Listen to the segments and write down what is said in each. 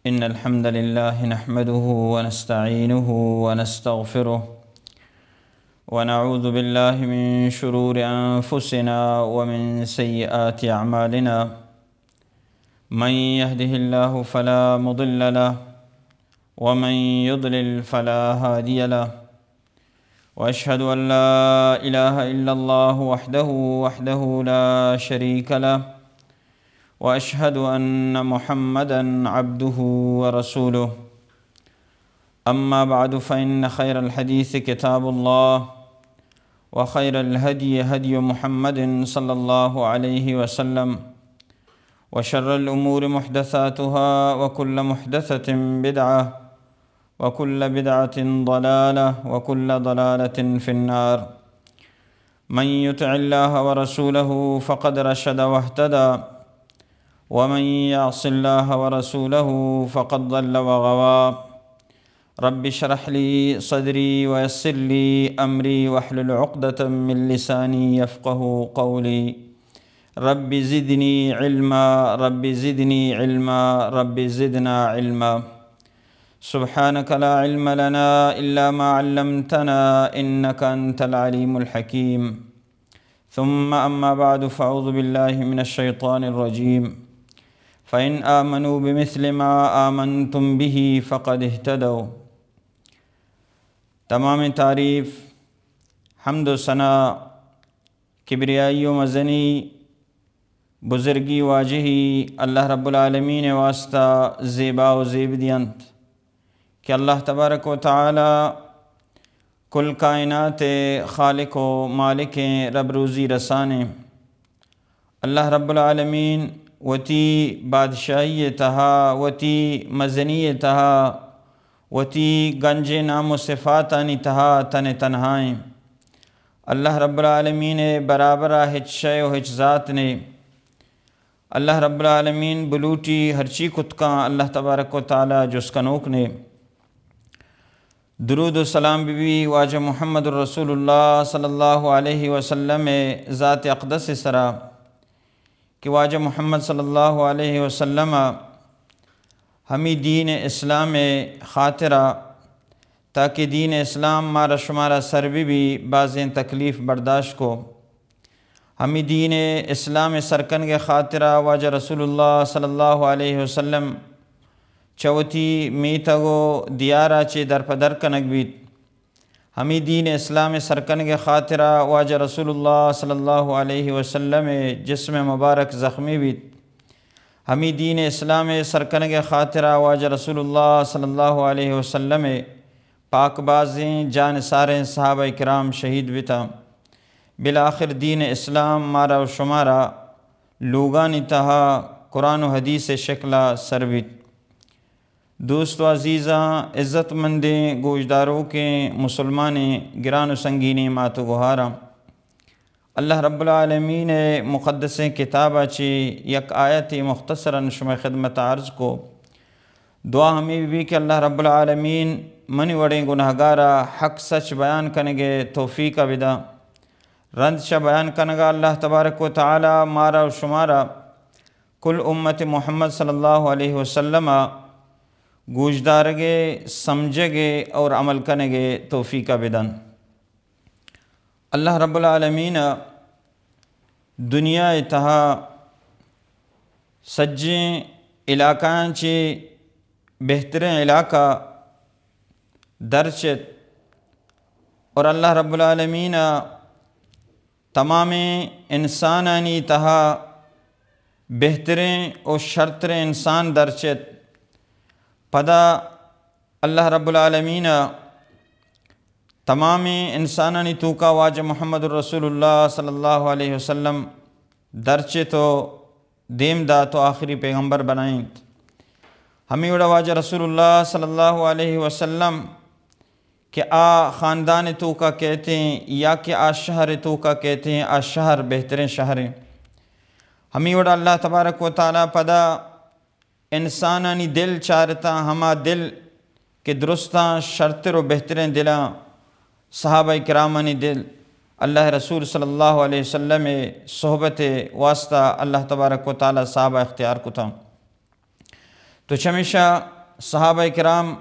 إن الحمد لله نحمده ونستعينه ونستغفره، ونعوذ بالله من شرور أنفسنا ومن سيئات أعمالنا. من يهده الله فلا مضل له، ومن يضلل فلا هادي له، وأشهد أن لا إله إلا الله وحده، وحده لا شريك له، وأشهد أن محمدا عبده ورسوله. أما بعد، فإن خير الحديث كتاب الله، وخير الهدي هدي محمد صلى الله عليه وسلم، وشر الأمور محدثاتها، وكل محدثة بدعة، وكل بدعة ضلالة، وكل ضلالة في النار. من يطع الله ورسوله فقد رشد واهتدى، ومن يعص الله ورسوله فقد ضل وغوى. رب اشرح لي صدري ويسر لي أمري واحلل عقدة من لساني يفقهوا قولي. رب زدني علما، رب زدني علما، رب زدنا علما. سبحانك لا علم لنا إلا ما علمتنا إنك أنت العليم الحكيم. ثم أما بعد، فأعوذ بالله من الشيطان الرجيم. فإن آمنوا بمثل ما آمنتم به فقد اهتدوا. تمام تعریف، حمد و ثنا، کبریائی و مزنی، بزرگی، واجہی اللہ رب العالمین ءِ واسطہ زیبا و زیب دینت کہ اللہ تبارک و تعالی کل کائنات ءِ خالق و مالک ایں، رب روزی رسان ایں۔ اللہ رب العالمین وتی بادشاہی ءِ تہا، وتی مزنی ءِ تہا، وتی گنجیں نام و صفاتانی تہا تن ءُ تنہا ایں۔ اللہ رب العالمین ءِ برابر ءَ ہچ شے و ہچ ذات نے۔ اللہ رب العالمین بلوٹی ہرچی کت کن، اللہ تبارک و تعالی جست کنوک نے۔ درود و سلام بہ بی واجہ محمد رسول اللہ صلی اللہ علیہ وسلم ءِ ذات اقدس ءِ سرا کہ واجہ محمد صلی اللہ علیہ وسلم ءَ ہمی دین اسلام ءِ خاطرا، تاکہ دین اسلام مارا شمارا سر بہ بی، بازیں تکلیف برداشت کو۔ ہمی دین اسلام ءِ سرکنگ ءِ خاطرا واجہ رسول اللہ صلی اللہ علیہ وسلم چہ وتی میتگ و دیارا چہ درپدر کنگ بیت۔ ہمی دین اسلام ءِ سرکنگ ءِ خاطرا واجہ رسول اللہ صلی اللہ علیہ وسلم ءِ جسم مبارک زخمی بیت۔ ہمی دین اسلام ءِ سرکنگ ءِ خاطرا واجہ رسول اللہ صلی اللہ علیہ وسلم ءِ پاک بازیں جان ساریں صحابہ کرام شہید بیتاں۔ بالآخر دین اسلام مارا و شمارا لوگانی تہا قرآن و حدیث ءِ شکلا سر بیت۔ دوست و عزیزاں، عزت مندیں گوشداروکیں مسلمانیں گران و سنگینیں مات و گہاراں، اللہ رب العالمین ءِ مقدسیں کتابا چہ یک آیتے مختصراً شمئے خدمتا عرض کو۔ دعا ہمے بہ بی کہ اللہ رب العالمین منی وڑیں گناہگارا حق سچ بیان کنگ ءِ توفیقا بدا۔ رند چہ بیان کنگا اللہ تبارک و تعالی مارا و شمارا کل امت محمد صلی اللہ علیہ وسلم ءَ گوشدارگ ءِ، سمجھگ ءِ اور عمل کنگ ءِ توفیقا بدن۔ اللہ رب العالمین ءَ دنیا ءِ تہا سجیں علاقہاں چہ بہتریں علاقہ درچت اور اللہ رب العالمین ءَ تمامیں انسانانی تہا بہتریں و شرتریں انسان درچت۔ پدا اللہ رب العالمین ءَ تمامیں انسانانی توکا واجہ محمد رسول اللہ صلی اللہ علیہ وسلم درچت و دیم دات و آخری پیغمبر بنائینت۔ ہمے وڑا واجہ رسول اللہ صلی اللہ علیہ وسلم کہ آ خاندان توکا کئیت ایں یا کہ آ شہر توکا کئیت ایں، آ شہر بہتریں شہریں۔ ہمے وڑا اللہ تبارک و تعالی پدا انسانانی دل چارتاں، ہما دل کہ درستاں شرتر و بہتریں دلاں، صحابہ کرامانی دل، اللہ رسول صلی اللہ علیہ وسلم ءِ صحبت ءِ واسطہ اللہ تبارک و تعالی صحابہ اختیار کتاں۔ تو چمیشا صحابہ کرام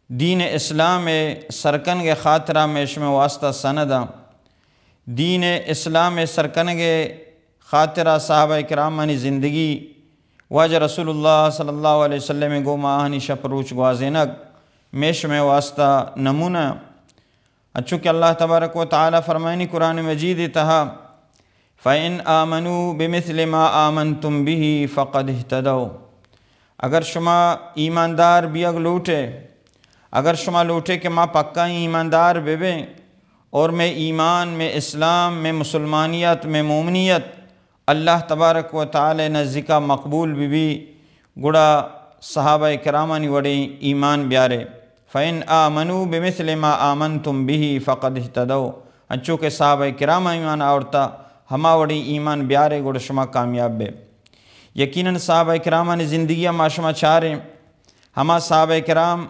دین اسلام ءِ سرکنگ ءِ خاطرا مئے شمئے واسطہ سنداں۔ دین اسلام ءِ سرکنگ ءِ خاطرا صحابہ کرامانی زندگی، واجہ رسول اللہ صلی اللہ علیہ وسلم ءِ گوما آہانی شپ روچ گوازینگ مئے شمئے واسطہ نمونہ۔ انچو کہ اللہ تبارک و تعالی فرمائنی قرآن مجید ءِ تہا، فَإِنْ آمَنُوا بِمِثْلِ مَا آمَنْتُمْ بِهِ فَقَدِ اهْتَدَوْا۔ اگر شما ایماندار بیگ لوٹے، اگر شما لوٹے کہ ما پکائیں ایماندار ببیں اور مئے ایمان، مئے اسلام، مئے مسلمانیت، مئے مومنیت اللہ تبارک و تعالی نزیکا مقبول ببی، گڑا صحابہ کرامانی وڑیں ایمان بیارے۔ فَإِنْ آمَنُوا بِمِثْلِ مَا آمَنْتُمْ بِهِ فَقَدِ اهْتَدَوْا۔ انچو کہ صحابہ کرام ایمان آورتا، ہما وڑیں ایمان بیارے، گڑا شما کامیاب بے۔ یقیناً صحابہ کرامانی زندگی ما شما چاریں، ہما صحابہ کرام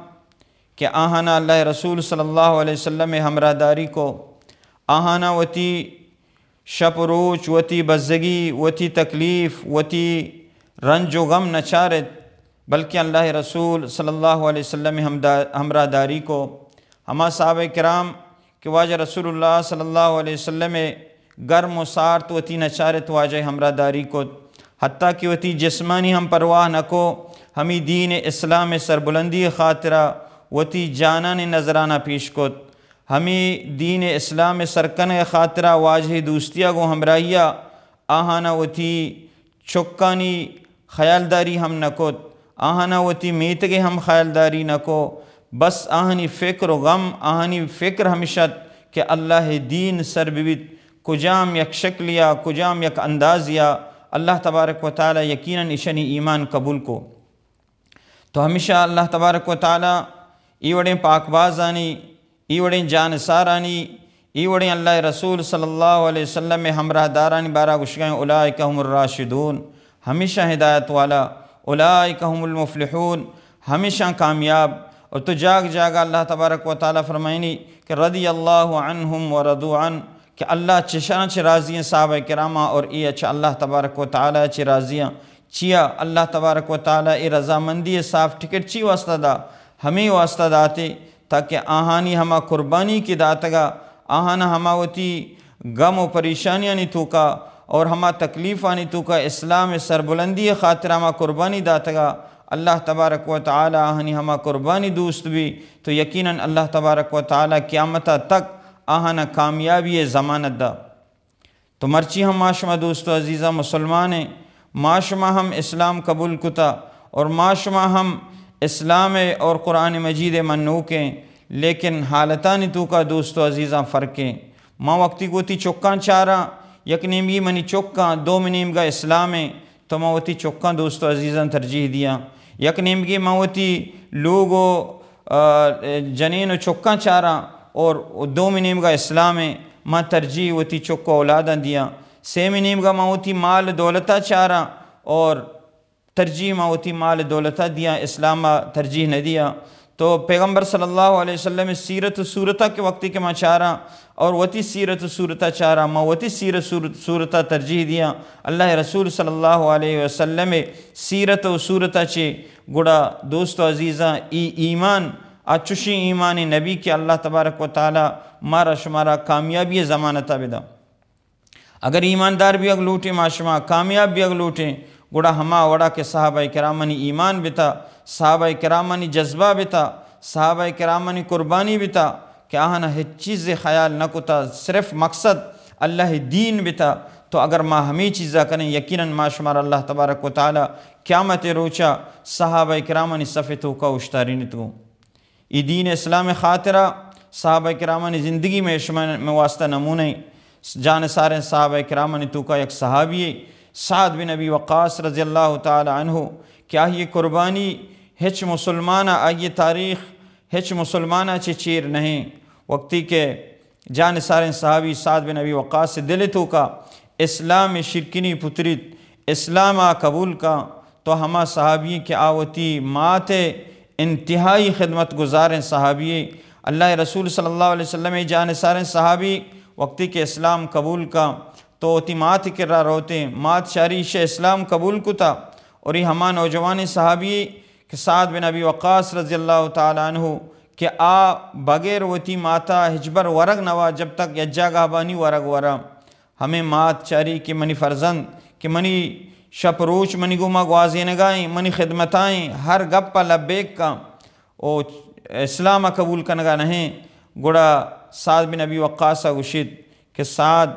کہ آہانا اللہ رسول صلی اللہ علیہ وسلم ءِ ہمراہ داری کو، آہانا وتی شپ و روچ، وتی بزگی، وتی تکلیف، وتی رنج و غم نہ چارت، بلکہ اللہ رسول صلی اللہ علیہ وسلم ءِ ہمدا-، ہمراہ داری کو۔ ہما صحابہ کرام کہ واجہ رسول اللہ صلی اللہ علیہ وسلم ءِ گرم و سارت وتی نہ چارت، واجہ ءِ ہمراہ داری کت، حتیٰ کہ وتی جسمانی ہم پرواہ نہ کو، ہمی دین اسلام ءِ سربلندی ءِ خاطرا وتی جانانی نذرانہ پیش کت۔ ہمے دین اسلام ءِ سرکنگ ءِ خاطرا واجہ ءِ دوستیا گوں ہمراہیا آہانا وتی چکانی خیالداری ہم نہ کت، آہانا وتی میتگ ءِ ہم خیالداری نہ کو، بس آہانی فکر و غم، آہانی فکر ہمیش ات کہ اللہ ءِ دین سر ببیت، کجام یک شکلیا، کجام یک اندازیا، اللہ تبارک و تعالی یقیناً ایشانی ایمان قبول کو۔ تو ہمیشہ اللہ تبارک و تعالی ای وڑیں پاکبازانی، ای وڑیں جانثارانی، ای وڑیں اللہ رسول صلی اللہ علیہ وسلم ءِ ہمراہ دارانی بارہ گوشگائیں، اولئک هم الراشدون، ہمیشہ ہدایت والا، اولئک هم المفلحون، ہمیشہ کامیاب۔ اور تو جاگ جاگا اللہ تبارک و تعالی فرمائنی کہ رضی اللہ عنهم ورضوا عنه، کہ اللہ چشاں چہ راضی ہیں صحابہ کراما اور ای اچ اللہ تبارک و تعالی چہ راضی ہیں۔ چیا اللہ تبارک و تعالی ای رضامندی صاف ٹکٹ چی واسطہ دا؟ ہمیں واسطہ داتے تاکہ آہانی ہما قربانی کہ داتگا، آہانا ہما وتی غم و پریشانیانی توکا اور ہما تکلیفانی توکا اسلام سربلندی خاطر ہما قربانی داتگا، اللہ تبارک و تعالی آہانی ہما قربانی دوست بی، تو یقیناً اللہ تبارک و تعالی قیامت تک آہانا کامیابی ضمانت دا۔ تو مرچی ہم ما شما دوست و عزیزاں مسلمان ہیں، ما شما ہم اسلام قبول کتا اور ما شما ہم اسلام اور قرآن مجید منوک ہیں، لیکن حالتانی توکا دوست و عزیزاں فرق ہیں۔ ما وقتی گوتی چکاں چاراں، یک نیمگی منی چکاں، دومی نیمگا اسلام ہیں، تو ما وتی چکاں دوست و عزیزاں ترجیح دیاں۔ یک نیمگی ما وتی لوگ و، آ، جنین و چکاں چاراں اور دومی نیمگا اسلام ہیں، ما ترجیح وتی چک و اولاداں دیاں۔ سیمی نیمگا ما وتی مال دولتا چاراں اور ترجیح ما وتی مال دولتا دیاں، اسلام ترجیح نہ دیاں۔ تو پیغمبر صلی اللہ علیہ وسلم سیرت و صورتا کہ وقتی کہ ما چاراں اور وتی سیرت و صورتا چاراں، ما وتی سیرت صورت، صورتا ترجیح دیاں۔ اللہ رسول صلی اللہ علیہ وسلم سیرت و صورتا چے، گڑا دوست و عزیزاں، ای ایمان، آ چشیں ایمان نبی کہ اللہ تبارک و تعالی مارا شمارا کامیابی ضمانتا بدا۔ اگر ایماندار بیگ لوٹیں، ما شما کامیاب بیگ لوٹیں، گڑا ہما وڑا کہ صحابہ کرامانی ایمان بتا، صحابہ کرامانی جذبہ بتا، صحابہ کرامانی قربانی بتا کہ آہانا ہچ چیز خیال نہ کتا، صرف مقصد اللہ دین بتا۔ تو اگر ما ہمیں چیزا کنیں، یقیناً ما شمار اللہ تبارک و تعالی قیامت روچا صحابہ کرامانی صف توکا اشتارینت گوں۔ ای دین اسلام خاطرا صحابہ کرامانی زندگی میں شما میں واسطہ نمونہ ہیں۔ جان ساریں صحابہ کرامانی توکا یک صحابی سعد بن ابی وقاص رضی اللہ تعالی عنہ کہ آہی قربانی ہچ مسلمان آئی تاریخ ہچ مسلمان چہ چیر نہیں۔ وقتی کہ جان ساریں صحابی سعد بن ابی وقاص دل توکا اسلام شرکنی پتریت، اسلام قبول کا، تو ہما صحابی کہ آ وتی مات انتہائی خدمت گزاریں صحابی، اللہ رسول صلی اللہ علیہ وسلم جان ساریں صحابی وقتی کہ اسلام قبول کا تو وتی مات کرا روتے، مات شاری شہ اسلام قبول کتا۔ اور یہ ہما نوجوان صحابی سعد بن ابی وقاص رضی اللہ تعالی عنہ کہ آ بغیر وتی ماتا ہچبر ورگ نوا، جب تک یک جاگہ بانی ورگ ورا۔ ہمیں مات چاری کہ منی فرزند، کہ منی شپ روچ منی گوما گوازینگائیں، منی خدمتائیں، ہر گپ لبیک کا او اسلام قبول کنگا نہیں۔ گڑا سعد بن ابی وقاص گوشیت کہ سعد،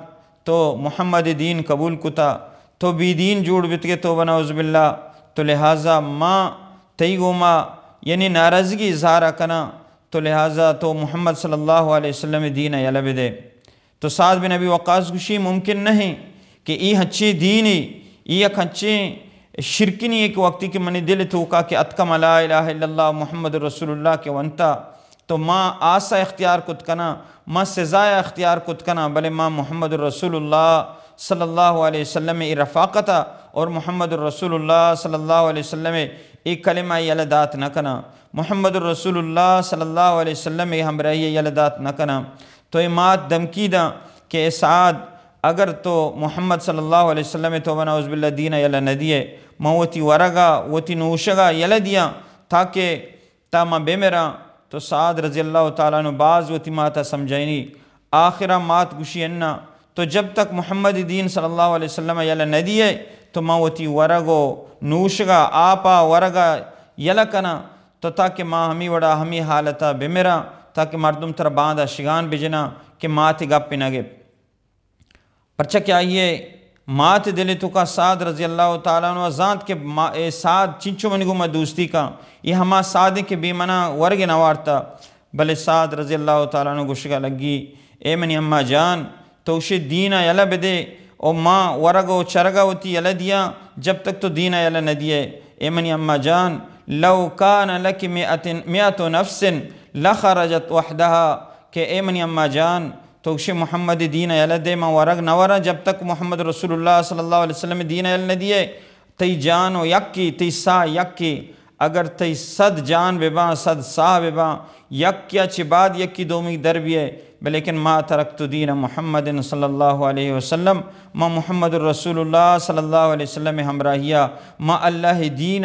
تو محمد دین قبول کتا، تو بی دین جوڑ بیتگے، تو بنعوذ باللہ، تو لہذا ما تئی گوما یعنی ناراضگی اظہار کنا، تو لہذا تو محمد صلی اللہ علیہ وسلم دین یلہ بدے۔ تو سعد بن ابی وقاص گوشی، ممکن نہیں کہ ای ہنچیں دینی، ای یک ہنچیں شرکنی کہ وقتی کہ منی دل توکا کہ اتکم لا الہ الا اللہ محمد رسول اللہ کہ ونتا، تو ما آسا اختیار کت کنا، ما سزایا اختیار کت کنا، بلے ما محمد رسول اللہ صلی اللہ علیہ وسلم ای رفاقتا اور محمد رسول اللہ صلی اللہ علیہ وسلم ای کلمہ یلہ دات نہ کنا، محمد رسول اللہ صلی اللہ علیہ وسلم ای ہمراہی یلہ دات نہ کنا۔ تو اے مات دھمکی داں کہ اے سعد، اگر تو محمد صلی اللہ علیہ وسلم ء تو بنا عوذ باللہ دین ء یلہ نہ دیئے، من وتی ورگ ء وتی نوشگ ء یلہ دیاں تاکہ تا من بمراں۔ تو سعد رضی اللہ تعالی عنہ باز وتی مات ء سمجھائینی۔ آخر ء مات گوشی، انا تو جب تک محمد دین صلی اللہ علیہ وسلم ء یلہ نہ دیئے تو من وتی ورگ و نوشگ ء آپ ء ورگ ء یلہ کناں۔ تو تاکہ ما ہمے وڑا ہمے حالتا بمراں، تاکہ مردم ترا باندا شگان بجناں کہ ماتے گپے نہ گپت۔ پرچا کہ آئیے مات دل توکا سعد رضی اللہ تعالی عنہ زانت کہ ما، اے سعد چنچو منی گوما دوستی کاں، اے ہما سعدیں کہ بے منا ورگ نہ وارتا، بلے سعد رضی اللہ تعالی عنہ گوشگا لگی، اے منی اما جان، تو گوشے دین ء یلہ بدے، او ما ورگ و چرگ ء وتی یلہ دیاں، جب تک تو دین ء یلہ نہ دیئے۔ اے منی اما جان، لو کان لک مئۃ، مئۃ نفس لخرجت وحدها، کہ اے منی اما جان، تو گوشے محمد دین ء یلہ دے، من ورگ نہ وراں، جب تک محمد رسول اللہ صلی اللہ علیہ وسلم دین ء یلہ نہ دیئے۔ تئی جان و یکی، تئی ساہ یکی، اگر تئی صد جان بباں، صد ساہ بباں، یکیا چہ بعد یکی دومی در بیئے، بلیکن ما ترکت دین محمد صلی اللہ علیہ وسلم، ما محمد رسول اللہ صلی اللہ علیہ وسلم ہمراہیا، ما اللہ دین،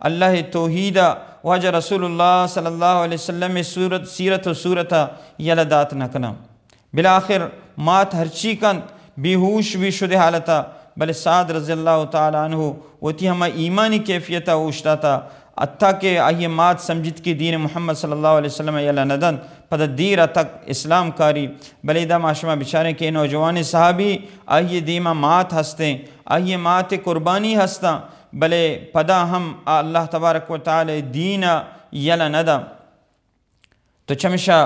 اللہ توحید، واجہ رسول اللہ صلی اللہ علیہ وسلم صورت، سیرت و صورت یلہ دات نہ کناں۔ بالآخر مات ہرچی کنت، بے ہوش بی شدہ حالتا، بلے سعد رضی اللہ تعالی عنہ وتی ہما ایمانی کیفیتا ہوش داتا، حتی کہ آئی مات سمجھت کہ دین محمد صلی اللہ علیہ وسلم یلہ ندنت، پدا دیر تک اسلام کاری۔ بلے ادا ما شما بچاریں کہ نوجوان صحابی، آئی دیما مات ہستیں، آئی مات قربانی ہستاں، بلے پدا ہم آ اللہ تبارک و تعالی دین یلہ ندا۔ تو چمشا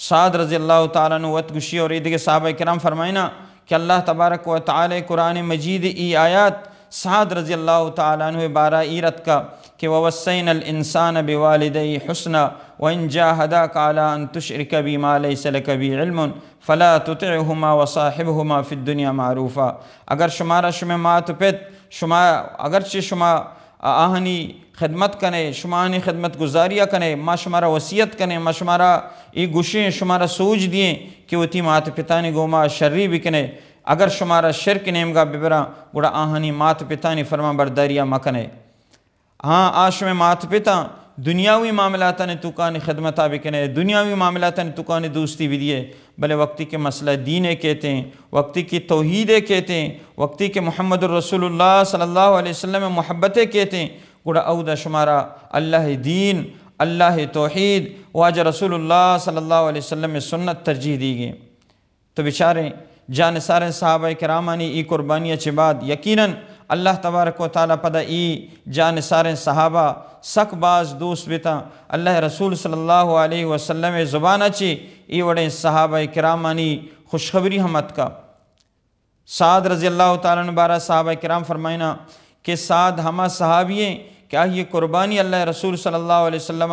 سعد رضی اللہ تعالی عنہ وت گوشی اور ایدگہ صحابہ کرام فرمائنا کہ اللہ تبارک و تعالی قرآن مجید ای آیات سعد رضی اللہ تعالی عنہ بارہ ایرت کا کہ ووصینا الانسان بوالدیہ حسنا وان جاهداك على ان تشرك بي ما ليس لك به علم فلا تطعهما وصاحبهما في الدنيا معروفا۔ اگر شمارا شمے مات و پت، شما، اگرچہ شما آہانی خدمت کنے، شما آہانی خدمت گزاریا کنے، ما شمارا وصیت کنے، ما شمارا اے گوشیں، شمارا سوج دییں کہ وتی مات پتانی گوما شری بکنے۔ اگر شمارا شرک نیمگا ببراں، گڑا آہانی مات پتانی فرمان برداریا مکنے۔ ہاں، آ شمے مات پتاں دنیاوی معاملاتانی توکانی خدمتا بکنے، دنیاوی معاملاتانی توکانی دوستی بدیے، بلے وقتی کہ مسئلہ دینے کیتیں، وقتی کہ توحیدے کیتیں، وقتی کہ محمد رسول اللہ صلی اللہ علیہ وسلم محبتے کیتیں، گڑا اودا شمارا اللہ دین، اللہ توحید، واجہ رسول اللہ صلی اللہ علیہ وسلم سنت ترجیح دیگیں۔ تو بچاریں، جانثاریں صحابہ کرامانی ای قربانی چہ بعد یقیناً اللہ تبارک و تعالی پدا ای جانثاریں صحابہ سک باز دوست بتاں۔ اللہ رسول صلی اللہ علیہ وسلم زبان چی ای وڑیں صحابہ کرامانی خوشخبری ہم اتکا۔ سعد رضی اللہ تعالی عنہ بارہ صحابہ کرام فرمائنا کہ سعد ہما صحابی ہیں کہ آئی قربانی اللہ رسول صلی اللہ علیہ وسلم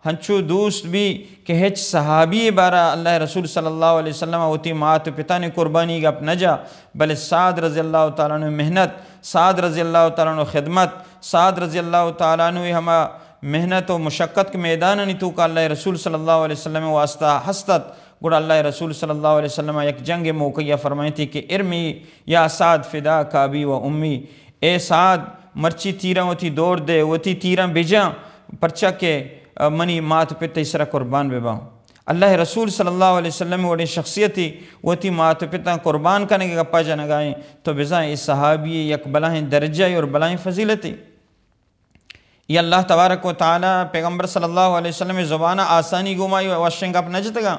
ہنچو دوست بی کہ ہچ صحابی بارہ اللہ رسول صلی اللہ علیہ وسلم وتی مات و پتانی قربانی گپ نہ جا، بلے سعد رضی اللہ تعالی عنہ محنت، سعد رضی اللہ تعالی عنہ خدمت، سعد رضی اللہ تعالی عنہ ہما محنت و مشقت کے میدان نی تو کا اللہ رسول صلی اللہ علیہ وسلم واسطہ ہستت۔ گڑا اللہ رسول صلی اللہ علیہ وسلم یک جنگ موقع یا فرمائیتی کہ ارمی یا سعد فداک ابی و امی، اے سعد مرچی تیراں وتی دور دے، وتی تیراں بجاں، پرچا کہ، آ، منی مات پت تئی سرا قربان بہ باں۔ اللہ رسول صلی اللہ علیہ وسلم وڑیں شخصیتے وتی مات پتاں قربان کنگ ءِ گپا جنگا ایں، تو بزاں اے صحابی یک بلاہیں درجہ اور بلاہیں فضیلتے۔ اے اللہ تبارک و تعالی پیغمبر صلی اللہ علیہ وسلم زبان آسانی گوما اے وشیں گپ نہ جتگاں،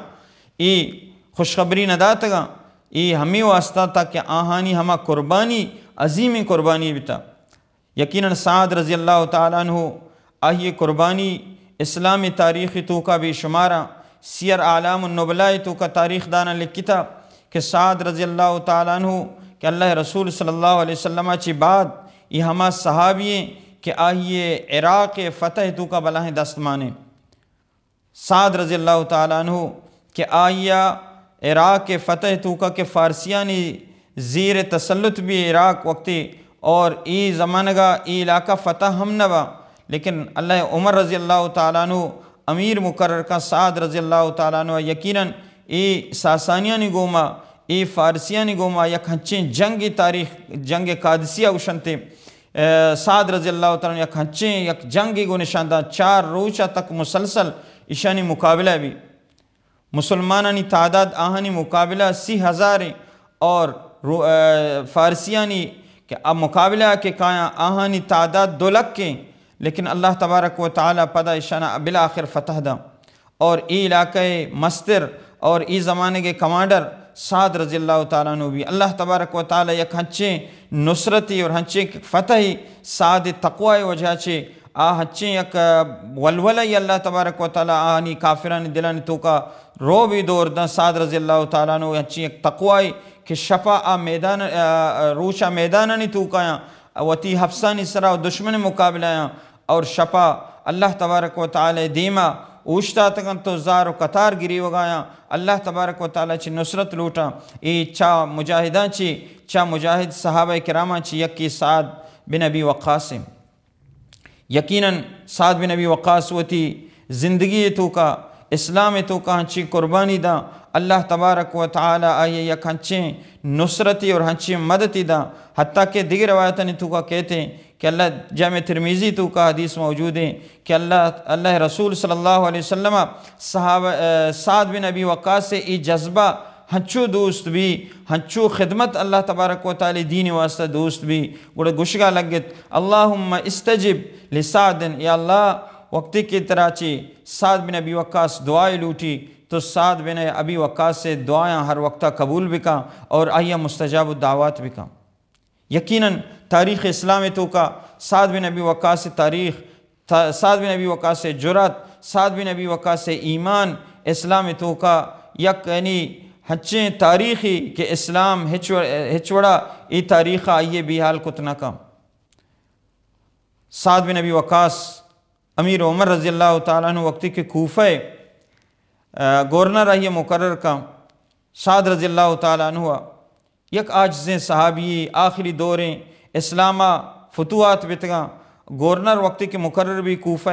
اے خوشخبری نہ داتگاں، اے ہمے واسطہ تاکہ آہانی ہما قربانی عظیمیں قربانی بتا۔ یقیناً سعد رضی اللہ تعالی عنہ، آئی قربانی اسلام تاریخ توکا بے شمارا، سیر اعلام النبلاء توکا تاریخ دانا لکھتا کہ سعد رضی اللہ تعالی عنہ کہ اللہ رسول صلی اللہ علیہ وسلم چی بعد اے ہما صحابی ایں کہ آئی عراق فتح توکا بلاہیں دست مانے۔ سعد رضی اللہ تعالی عنہ کہ آئیا عراق فتح توکا کہ فارسیانی زیر تسلط بی عراق وقتی، اور ای زمانگا ای علاقہ فتح ہم نہ با، لیکن اللہ عمر رضی اللہ تعالی عنہ امیر مقرر کا سعد رضی اللہ تعالی عنہ یقیناً ای ساسانیانی گوما، ای فارسیانی گوما یک ہنچیں جنگ تاریخ، جنگ قادسیہ گوشنتے۔ اے، سعد رضی اللہ تعالی عنہ یک ہنچیں یک جنگے گوں نشان دات، چار روچ تک مسلسل ایشانی مقابلہ بی۔ مسلمانانی تعداد آہانی مقابلہ سی ہزار ایں اور رو-، اے، فارسیانی کہ اب مقابلہ کہ کایاں آہانی تعداد دو لکھ ایں، لیکن اللہ تبارک و تعالی پدا ایشانا بالآخر فتح دا۔ اور ای علاقہ مستر اور ای زمانے کے کمانڈر سعد رضی اللہ تعالی عنہ بی۔ اللہ تبارک و تعالی یک ہنچیں نصرتی اور ہنچیں فتحی سعد تقوی وجہ چے آ ہنچیں یک ولولہ ای اللہ تبارک و تعالی آنی کافرانی دلانی توکا رعبی دور داں۔ سعد رضی اللہ تعالی عنہ ہنچیں یک تقوی کہ شپا آ میدان، آ، روچا میدانانی توکایاں وتی حفصانی سرا و دشمن مقابلہ آیاں اور شپا اللہ تبارک و تعالی دیما اوشتاتگنت و زار و قطار گریوگایاں، اللہ تبارک و تعالی چی نصرت لوٹاں۔ اے چا مجاہداں چی، چا مجاہد صحابہ کراماں چی یکی سعد بن ابی وقاص ایں۔ یقیناً سعد بن ابی وقاص وتی زندگی توکا، اسلام توکا ہنچیں قربانی داں، اللہ تبارک و تعالی آئی یک ہنچیں نصرتی اور ہنچیں مدتی داں، حتیٰ کہ دیگر روایتانی توکا کہتے ہیں کہ اللہ، جامع ترمذی توکا حدیث موجود ہیں کہ اللہ، اللہ رسول صلی اللہ علیہ وسلم صحابہ، اے، سعد بن ابی وقاص ای جذبہ ہنچو دوست بی، ہنچو خدمت اللہ تبارک و تعالی دین واسطہ دوست بی، گڑا گشگا لگت، اللہم استجب لسعد، یا اللہ، وقتی کہ ترا چی سعد بن ابی وقاص دعائے لوٹی، تو سعد بن ابی وقاص دعایاں ہر وقتا قبول بکاں اور آئیا مستجاب الدعوات بکاں۔ یقیناً تاریخ اسلام توکا سعد بن ابی وقاص تاریخ، تا-، سعد بن ابی وقاص جرأت، سعد بن ابی وقاص ایمان اسلام توکا یک یعنی ہنچیں تاریخی کہ اسلام ہچ و-، ہچ وڑا ای تاریخ آئیے بے حال کت نہ کن۔ سعد بن ابی وقاص امیر عمر رضی اللہ تعالی عنہ وقتی کہ کوفہ، آ، گورنر آئیے مقرر کن، سعد رضی اللہ تعالی عنہ یک عاجزیں صحابی، آخری دوریں اسلاما فتوحات بتگاں۔ گورنر وقتی کہ مقرر بی کوفہ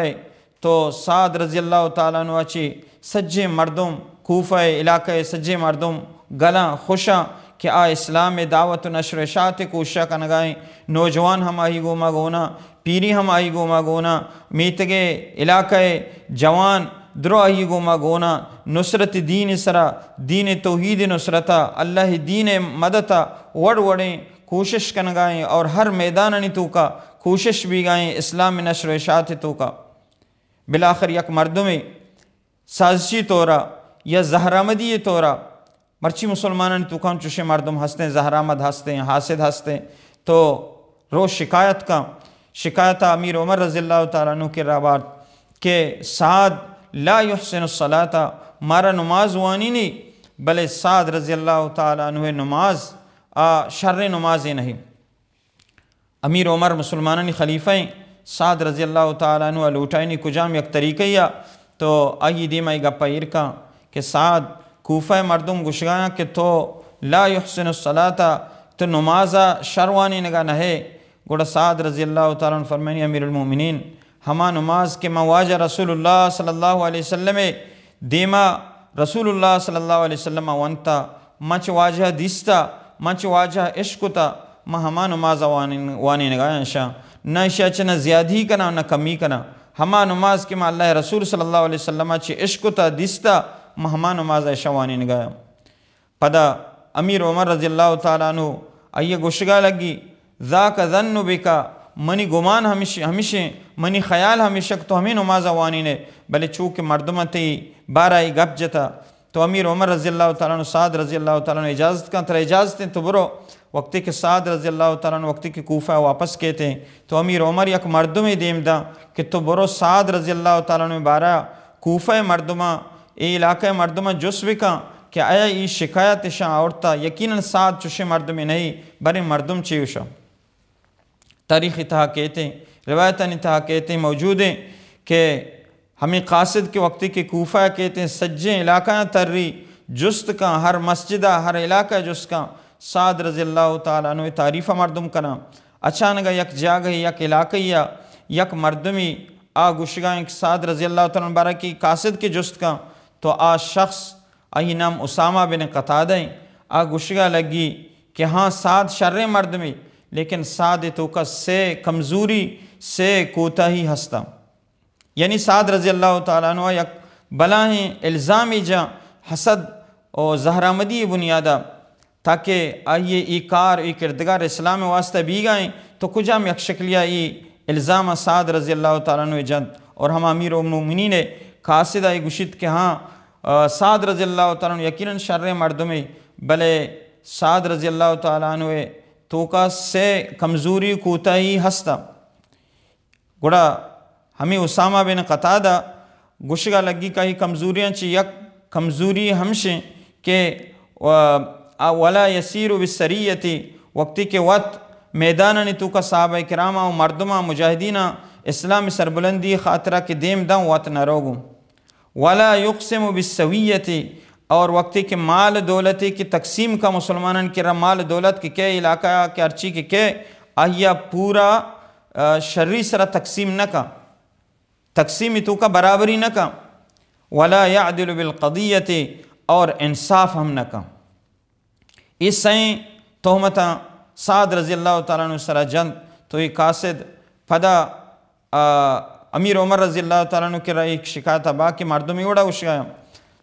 تو سعد رضی اللہ تعالی عنہ چی سجیں مردم، کوفہ علاقہ سجیں مردم گلاں خوشاں کہ آ اسلام دعوت و نشر و اشاعت کوششا کنگائیں۔ نوجوان ہم آئی گوما گونا، پیری ہم آئی گوما گونا، میتگے علاقہ جوان درو آئی گوما گونا، نصرت دین سرا، دین توحید نصرتا، اللہ دین مدتا وڑ وڑیں کوشش کنگائیں اور ہر میدانانی توکا کوشش بیگائیں اسلام نشر و اشاعت توکا۔ بالآخر یک مردمے سازشی طورا یا زہرآمدی طورا، مرچی مسلمانانی توکا ہم چوشیں مردم ہستیں، زہرآمد ہستیں، حاسد ہستیں، تو رو شکایت کا، شکایت امیر عمر رضی اللہ تعالی عنہ کرا بارت کہ سعد لا یحسن الصلاۃ، مارا نماز وانینی، بلے سعد رضی اللہ تعالی عنہ نماز آ شر نمازے نہیں۔ امیر عمر مسلمانانی خلیفہ ایں، سعد رضی اللہ تعالی عنہ لوٹائینی کجام یک طریقہ یا تو آئی دیما ای گپا ایر کن کہ سعد، کوفہ مردم گشگایاں کہ تو لا یحسن الصلاۃ، تو نمازا شر وانینگا نہ ئے۔ گڑا سعد رضی اللہ تعالی عنہ فرمائنی، امیر المؤمنین، ہما نماز کہ من واجہ رسول اللہ صلی اللہ علیہ وسلم دیما رسول اللہ صلی اللہ علیہ وسلم ء ونتا، من چہ واجہ ء دیستا، من چہ واجہ ء اشکتا، من ہما نماز ء وانین-، وانینگا آں اشاں۔ نہ اشیا چہ نہ زیادہی کناں، نہ کمی کناں۔ ہما نماز کہ ما اللہ رسول صلی اللہ علیہ وسلم چی عشق تا دیستا، ما ہما نماز ایشا وانینگایا۔ پدا امیر عمر رضی اللہ تعالی عنہ آئی گوشگا لگی، ذاک ظن بک، منی گمان ہمیش ہمیشیں، منی خیال ہمیشک تو ہمیں نماز وانینے، بلے چونکہ مردم تی بارہ ای گپ جتا، تو امیر عمر رضی اللہ تعالی عنہ سعد رضی اللہ تعالی عنہ اجازت کن، ترا اجازت ہیں تو برو۔ وقتی کہ سعد رضی اللہ تعالی عنہ وقتی کہ کوفہ واپس کیتے، تو امیر عمر یک مردمے دیم دا کہ تو برو سعد رضی اللہ تعالی عنہ بارہ کوفہ مردماں، اے علاقہ مردماں جس بکن کہ آیا ای شکایت شان آورتا، یقیناً سعد چوشے مردمے نہیں، برے مردم چیوشا۔ تاریخ تہا کیتے، روایتانی تہا کیتے موجود ہیں کہ ہمیں قاصد کے وقتی کہ کوفہ کیتے سجیں علاقہ تری جست کن، ہر مسجدہ، ہر علاقہ جست کن، سعد رضی اللہ تعالی عنہ تعریف مردم کنا۔ اچانک یک جاگہ، یک علاقہ یا یک مردمی آ گوشگا کہ سعد رضی اللہ تعالی عنہ بارہ کی قاصد کے جست کن، تو آ شخص، آئی نام اسامہ بن قتادہ ہیں، آ گوشگا لگی کہ ہاں سعد شریں مردمی، لیکن سعد توکا سے کمزوری، سے کوتاہی ہستا۔ یعنی سعد رضی اللہ تعالی عنہ یک بلاہیں الزامی جا حسد و زہرآمدی بنیادا، تاکہ آئی ای کار، ای کردگار اسلام واسطہ بیگائیں، تو کجام یک شکلیا ای الزام سعد رضی اللہ تعالی عنہ جنت۔ اور ہم امیر المومنین قاصد آئی گوشیت کہ ہاں، آ، سعد رضی اللہ تعالی عنہ یقیناً شر مردمے، بلے سعد رضی اللہ تعالی عنہ توکا سے کمزوری کوتاہی ہستا۔ گڑا ہمیں اسامہ بن قتادہ گوشگا لگی کہ ای کمزوریاں چی یک کمزوری ہمشیں کہ و-، آ، ولا یسیر بالسریۃ، وقتی کہ وت میدانانی توکا صحابہ کرام و مردماں مجاہدیناں اسلام سربلندی خاطرہ کہ دیم داں وت نہ روگوں۔ ولا یقسم بالسویۃ، اور وقتی کہ مال دولتی کہ تقسیم کا مسلمانان کرا مال دولت کہ کے علاقہ کہ ہرچی کہ کے آہیا پورا، آ، شری سرا تقسیم نہ کا، تقسیم توکا برابری نہ کا۔ ولا یعدل بالقضیۃ، اور انصاف ہم نہ کا۔ ای سئیں تہمتاں سعد رضی اللہ تعالی عنہ سرا جنت، تو ای قاصد پدا، آ، امیر عمر رضی اللہ تعالی عنہ کرا ایک شکایت با کہ مردمی وڑا گوشگایا۔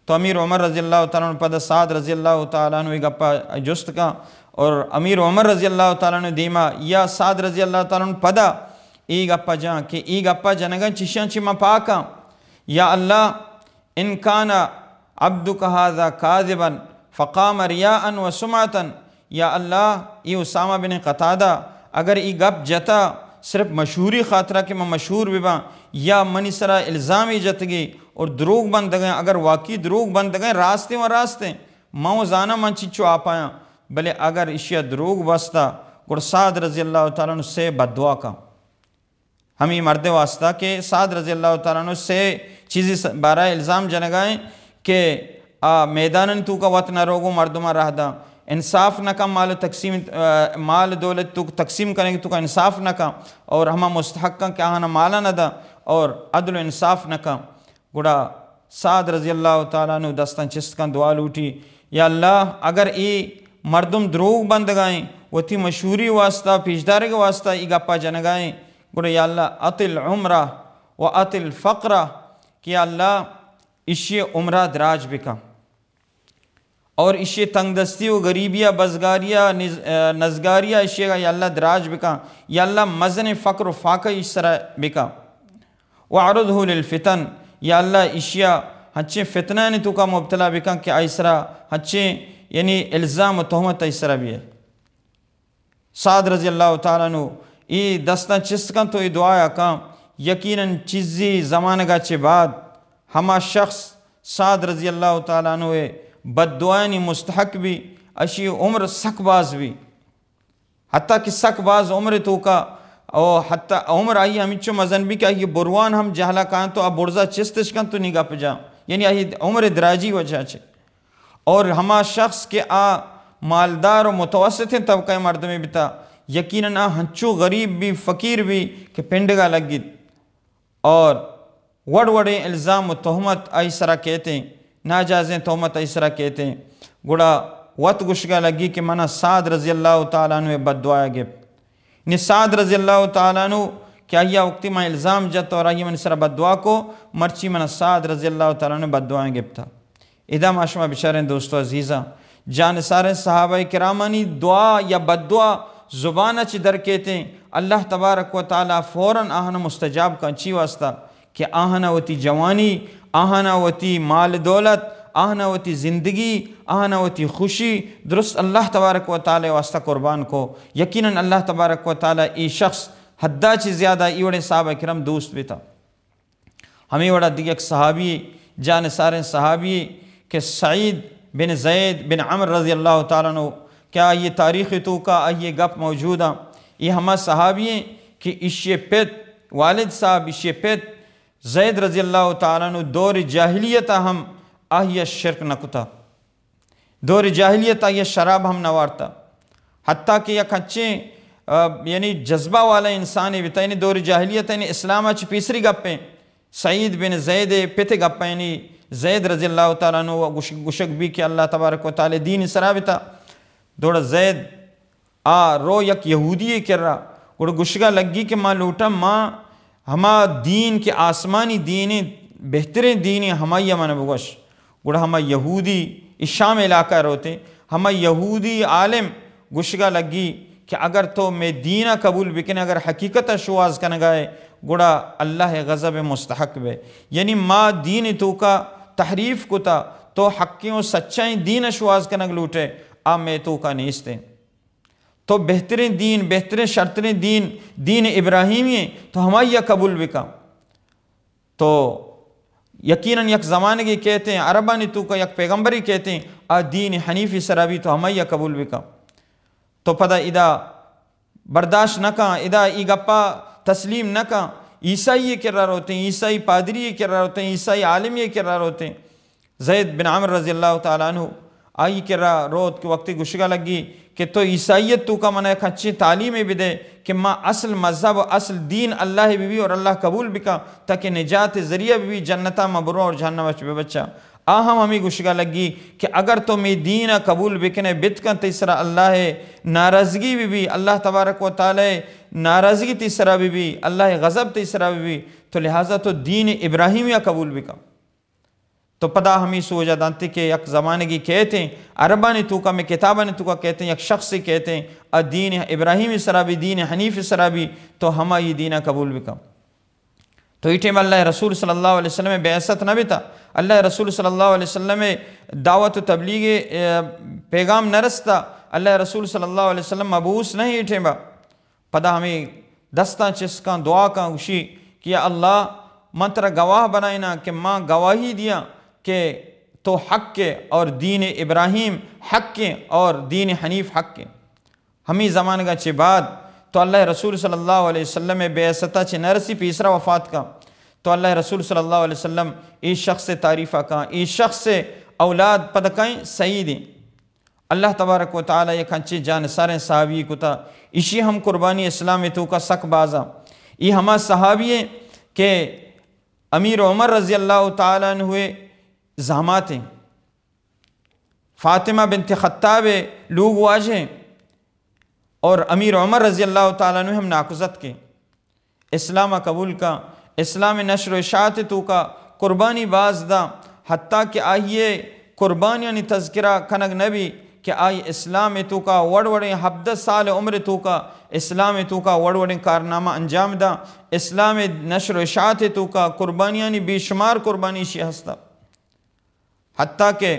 تو امیر عمر رضی اللہ تعالی عنہ پدا سعد رضی اللہ تعالی عنہ ای گپا جست کا، اور امیر عمر رضی اللہ تعالی عنہ دیما یا سعد رضی اللہ تعالی عنہ پدا ای گپا جان کہ ای گپا جنگا چشیاں چی ما پاکاں۔ یا اللہ، ان کان عبدک ھذا کاذبا فقام ریاء و سمعة، یا اللہ، ای اسامہ بن قتادہ اگر ای گپ جتا صرف مشہوری خاطرہ کہ من مشہور بباں، یا منی سرا الزامی جتگی اور دروگ بندگیں، اگر واقعی دروگ بندگیں، راستیں و راستیں، من و زاناں من چچو آپایاں، بلے اگر اشیا دروگ بستا، گڑا سعد رضی اللہ تعالی عنہ سے بددعا کا۔ ہمے مرد واسطہ کہ سعد رضی اللہ تعالی عنہ سے چیزی س-، بارہ الزام جنگائیں کہ آ میدانانی توکا وت نہ روگو مردماں راہ داں، انصاف نہ کن، مال تقسیم، آ، مال دولت تو تقسیم کنگ توکا انصاف نہ کن، اور ہما مستحقاں کہ آہانا مالا نہ داں، اور عدل و انصاف نہ کن۔ گڑا سعد رضی اللہ تعالی عنہ دستاں چست کن دعا لوٹی، یا اللہ، اگر اے مردم دروگ بندگائیں، وتی مشہوری واسطہ، پیشدارگ واسطہ ای گپا جنگائیں، گڑا یا اللہ، اطل عمرہ و اطل فقرہ، کہ یا اللہ، اشی عمرہ دراج بکن اور اشی تنگ دستی و غریبی، بزگاری، نز-، نزگاری اشی یا اللہ دراج بکن، یا اللہ، مزن فقر و فاقہ اش سرا بکن۔ وعرضہ للفتن، یا اللہ، اشیا ہنچیں فتنانی توکا مبتلا بکن کہ آئی سرا ہنچیں، یعنی، الزام و تہمت آئی سرا بیئے۔ سعد رضی اللہ تعالی عنہ ای دستاں چست کن تو ای دعایا کن، یقیناً چیزی زمانگا چہ بعد ہما شخص سعد رضی اللہ تعالی عنہ بد دعایانی مستحق بی، اشی عمر سک باز بی۔ حتیٰ کہ سک باز عمر توکا، او حتیٰ عمر آئی ہمینچو مزن بی کہ آئی بروان ہم جہلا کاینت و آ برزا چستش کنت و نی گپ جا، یعنی آئی عمر دراجی وجہ چہ۔ اور ہما شخص کہ آ مالدار و متوسطیں طبقہ مردمے بتا، یقیناً آ ہنچو غریب بی، فقیر بی کہ پنڈگا لگیت۔ اور وڑ وڑیں الزام و تہمت آئی سرا کیتیں، ناجائزیں تہمت آئی سرا کیتیں، گڑا وت گوشگا لگی کہ منا سعد رضی اللہ تعالی عنہ بد دعایا گپت۔ نی سعد رضی اللہ تعالی عنہ کہ آئی ءَ وقتی من الزام جت اور آئی ءَ منی سرا بددعا کو، مرچی من سعد رضی اللہ تعالی عنہ بددعائیں گپتا۔ ادا ما شما بچاریں دوست و عزیزاں، جانثاریں صحابہ کرامانی دعا یا بددعا زبان ءَ چہ در کیتیں، اللہ تبارک و تعالی فوراً آہاں مستجاب کن۔ چی واسطہ؟ کہ آہاں وتی جوانی، آہاں وتی مال دولت، آہاں وتی زندگی، آہاں وتی خوشی درست اللہ تبارک و تعالی واسطہ قربان کو۔ یقیناً اللہ تبارک و تعالی ای شخص حدا چہ زیادہ ای وڑیں صحابہ کرام دوست بیتا۔ ہمے وڑا دیگہ یک صحابی، جانثاریں صحابی کہ سعید بن زید بن عمرو رضی اللہ تعالی عنہ، کہ آئی تاریخ توکا آئی گپ موجود ہیں۔ یہ ہما صحابی ہیں کہ اشی پت، والد صاحب اشی پت زید رضی اللہ تعالی عنہ دور جاہلیت ہم آئی شرک نہ کتا۔ دور جاہلیت آئی شراب ہم نہ وارتا۔ حتیٰ کہ یک ہنچیں، آ، یعنی جذبہ والا انسانے بیتا، یعنی دور جاہلیت، یعنی اسلام چہ پیسری گپیں۔ سعید بن زید پت گپیں، یعنی زید رضی اللہ تعالی عنہ گوش-، گوشگ بی کہ اللہ تبارک و تعالی دین سرا بیتا۔ دوڑا زید آ رو یک یہودی کرا، گڑا گوشگا لگی کہ ما لوٹاں، ما ہما دین کہ آسمانی دین، بہترین دین، ہمائی من بگوش۔ گڑا ہما یہودی، ای شام علاقہ روتے، ہما یہودی عالم گوشگا لگی کہ اگر تو مے دین قبول بکنے، اگر حقیقت شواز کنگائے، گڑا اللہ غضب مستحق بے۔ یعنی ما دین توکا تحریف کتا، تو حقیں و سچائیں دین شواز کنگ لوٹے، آ مے توکا نیستے۔ تو بہترین دین، بہترین شرترین دین، دین ابراہیمی ہیں، تو ہمائی قبول بکا۔ تو یقیناً یک زمانگی کہتے ہیں، عربانی توکا یک پیغمبری کہتے ہیں، آ دین حنیفی سرا بی، تو ہمائی قبول بکا۔ تو پدا ادا برداشت نہ کن، ادا ای گپا تسلیم نہ کن۔ عیسائی کرا روتے ہیں، عیسائی پادری کرا روتے ہیں، عیسائی عالمی کرا روتے ہیں۔ زید بن عمرو رضی اللہ تعالی عنہ آئی کرا روت کہ وقتی گوشگا لگی کہ تو عیسائیت توکا منا یک ہنچیں تعلیمے بدے کہ ما اصل مذہب و اصل دین اللہ ببی اور اللہ قبول بکا، تاکہ نجات ذریعہ ببی، جنتا ما برو اور جہنم اچ ببچا۔ آ ہم ہمیں گوشگا لگی کہ اگر تو می دین قبول بکنے، بت کن، تئی سرا اللہ ناراضگی ببی، اللہ تبارک و تعالی ناراضگی تئی سرا ببی، اللہ غضب تئی سرا ببی، تو لہذا تو دین ابراہیمی قبول بکن۔ تو پدا ہمیں سوجا دانتے کہ یک زمانگی کہتے ہیں، عربانی توکا، میں کتابانی توکا کہتے ہیں، یک شخصی کہتے ہیں، آ دین ابراہیمی سرا بی، دین حنیف سرا بی، تو ہمائی دین قبول بکن۔ تو ای ٹائم اللہ رسول صلی اللہ علیہ وسلم بعثت نہ بیتا۔ اللہ رسول صلی اللہ علیہ وسلم دعوت و تبلیغ، اے، پیغام نہ رستا۔ اللہ رسول صلی اللہ علیہ وسلم مبعوث نہیں ای ٹائم۔ پدا ہمیں دستاں چسکاں دعا کاں گوشی کہ یا اللہ، من ترا گواہ بنائینا کہ من گواہی دیاں کہ تو حق ہے اور دین ابراہیم حق ہے اور دین حنیف حق ہے۔ ہمیں زمانگا چہ بعد تو اللہ رسول صلی اللہ علیہ وسلم بعثتا چہ نرسی پیسرا وفات کا۔ تو اللہ رسول صلی اللہ علیہ وسلم ای شخص تعریفا کا، ای شخص اولاد پدکائیں سعید ہیں۔ اللہ تبارک و تعالی یک انچیں جانثاریں صحابی کتا، ایشی ہم قربانی اسلام توکا سک بازا۔ ای ہما صحابی ہیں کہ امیر عمر رضی اللہ تعالی عنہ زامات ہیں، فاطمہ بنت خطاب لوگ واجہ ہیں اور امیر عمر رضی اللہ تعالی عنہ ہم ناکوزتک ہیں۔ اسلام قبول کا، اسلام نشر و اشاعت توکا قربانی باز دا، حتیٰ کہ آئیے قربانیانی تذکرہ کنگ نبی کہ آئی اسلام توکا وڑ وڑیں ہبدہ سال عمر توکا اسلام توکا وڑ وڑیں کارنامہ انجام دا۔ اسلام نشر و اشاعت توکا قربانیانی بے شمار قربانی شی ہستا۔ حتیٰ کہ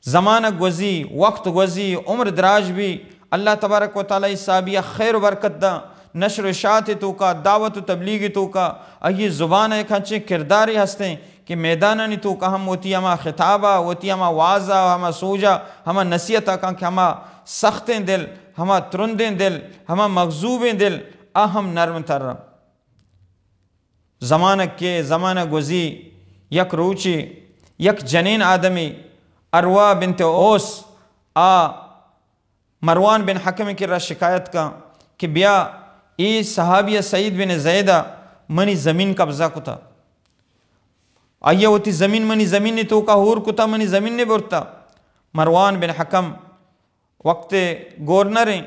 زمانہ گوزی، وقت گوزی، عمر دراج بی، اللہ تبارک و تعالی صحابی خیر و برکت دا، نشر و اشاعت توکا، دعوت و تبلیغ توکا، آئی زبان ایک ہنچیں کردارے ہستیں کہ میدانانی توکا ہم وتی ہما خطابا، وتی ہما وعظا، ہما سوجا، ہما نصیحتا کن کہ ہما سختیں دل، ہما ترندیں دل، ہما مغضوبیں دل، آ ہم نرم تر۔ زمانگ کہ زمانہ گوزی، یک روچے یک جنین آدمی اروا بنت اوس آ مروان بن حکم کرا شکایت کا کہ بیا، اے صحابی سعید بن زیدا منی زمین قبضہ کتا، آئی وتی زمین، منی زمین توکا ہور کتا، منی زمین برتا۔ مروان بن حکم وقت گورنر ہیں،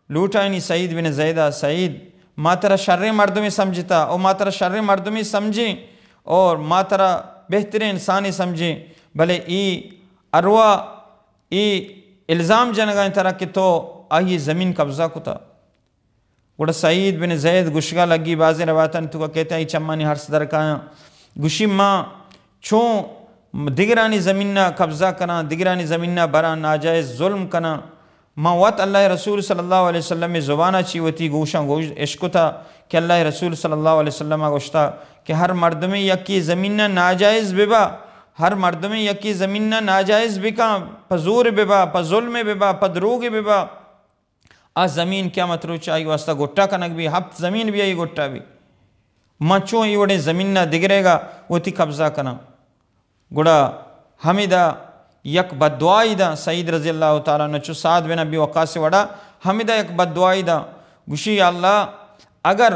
لوٹائنی سعید بن زیدہ، سعید، ما ترا شریں مردمے سمجھتا اور ما ترا شریں مردمے سمجھیں اور ما ترا بہتریں انسانے سمجھیں، بلے ای ارواح، ای الزام جنگائیں ترا کہ تو آئی زمین قبضہ کتا۔ گڑا سعید بن زید گشگا لگی، بازیں روایتانی توکا کہتے ہیں، ای چمانی ہرس در کایاں۔ گشی، ما چون دگرانی زمین نا قبضہ کناں، دگرانی زمین نا براں، ناجائز ظلم کناں؟ ما وت اللہ رسول صلی اللہ علیہ وسلم زبانا چی وتی گوشاں گوش اشکتا کہ اللہ رسول صلی اللہ علیہ وسلم گوشتا کہ ہر مردمے یکی زمین نا ناجائز ببا، ہر مردمے یکی زمین نا ناجائز بکاں، پہ زور ببا، پہ ظلم ببا، پہ دروگ ببا، آ زمین قیامت روچ آئی واسطہ گٹا کنگ بی، ہپت زمین بی آئی گٹا بی۔ من چون ای وڑیں زمین نا دگرے گا وتی قبضہ کناں؟ گڑا ہمیدا یک بددعائی دا سعید رضی اللہ تعالی عنہ، چو سعد بن ابی وقاص وڑا، ہمیدا یک بددعائی دا، گوشی، یا اللہ، اگر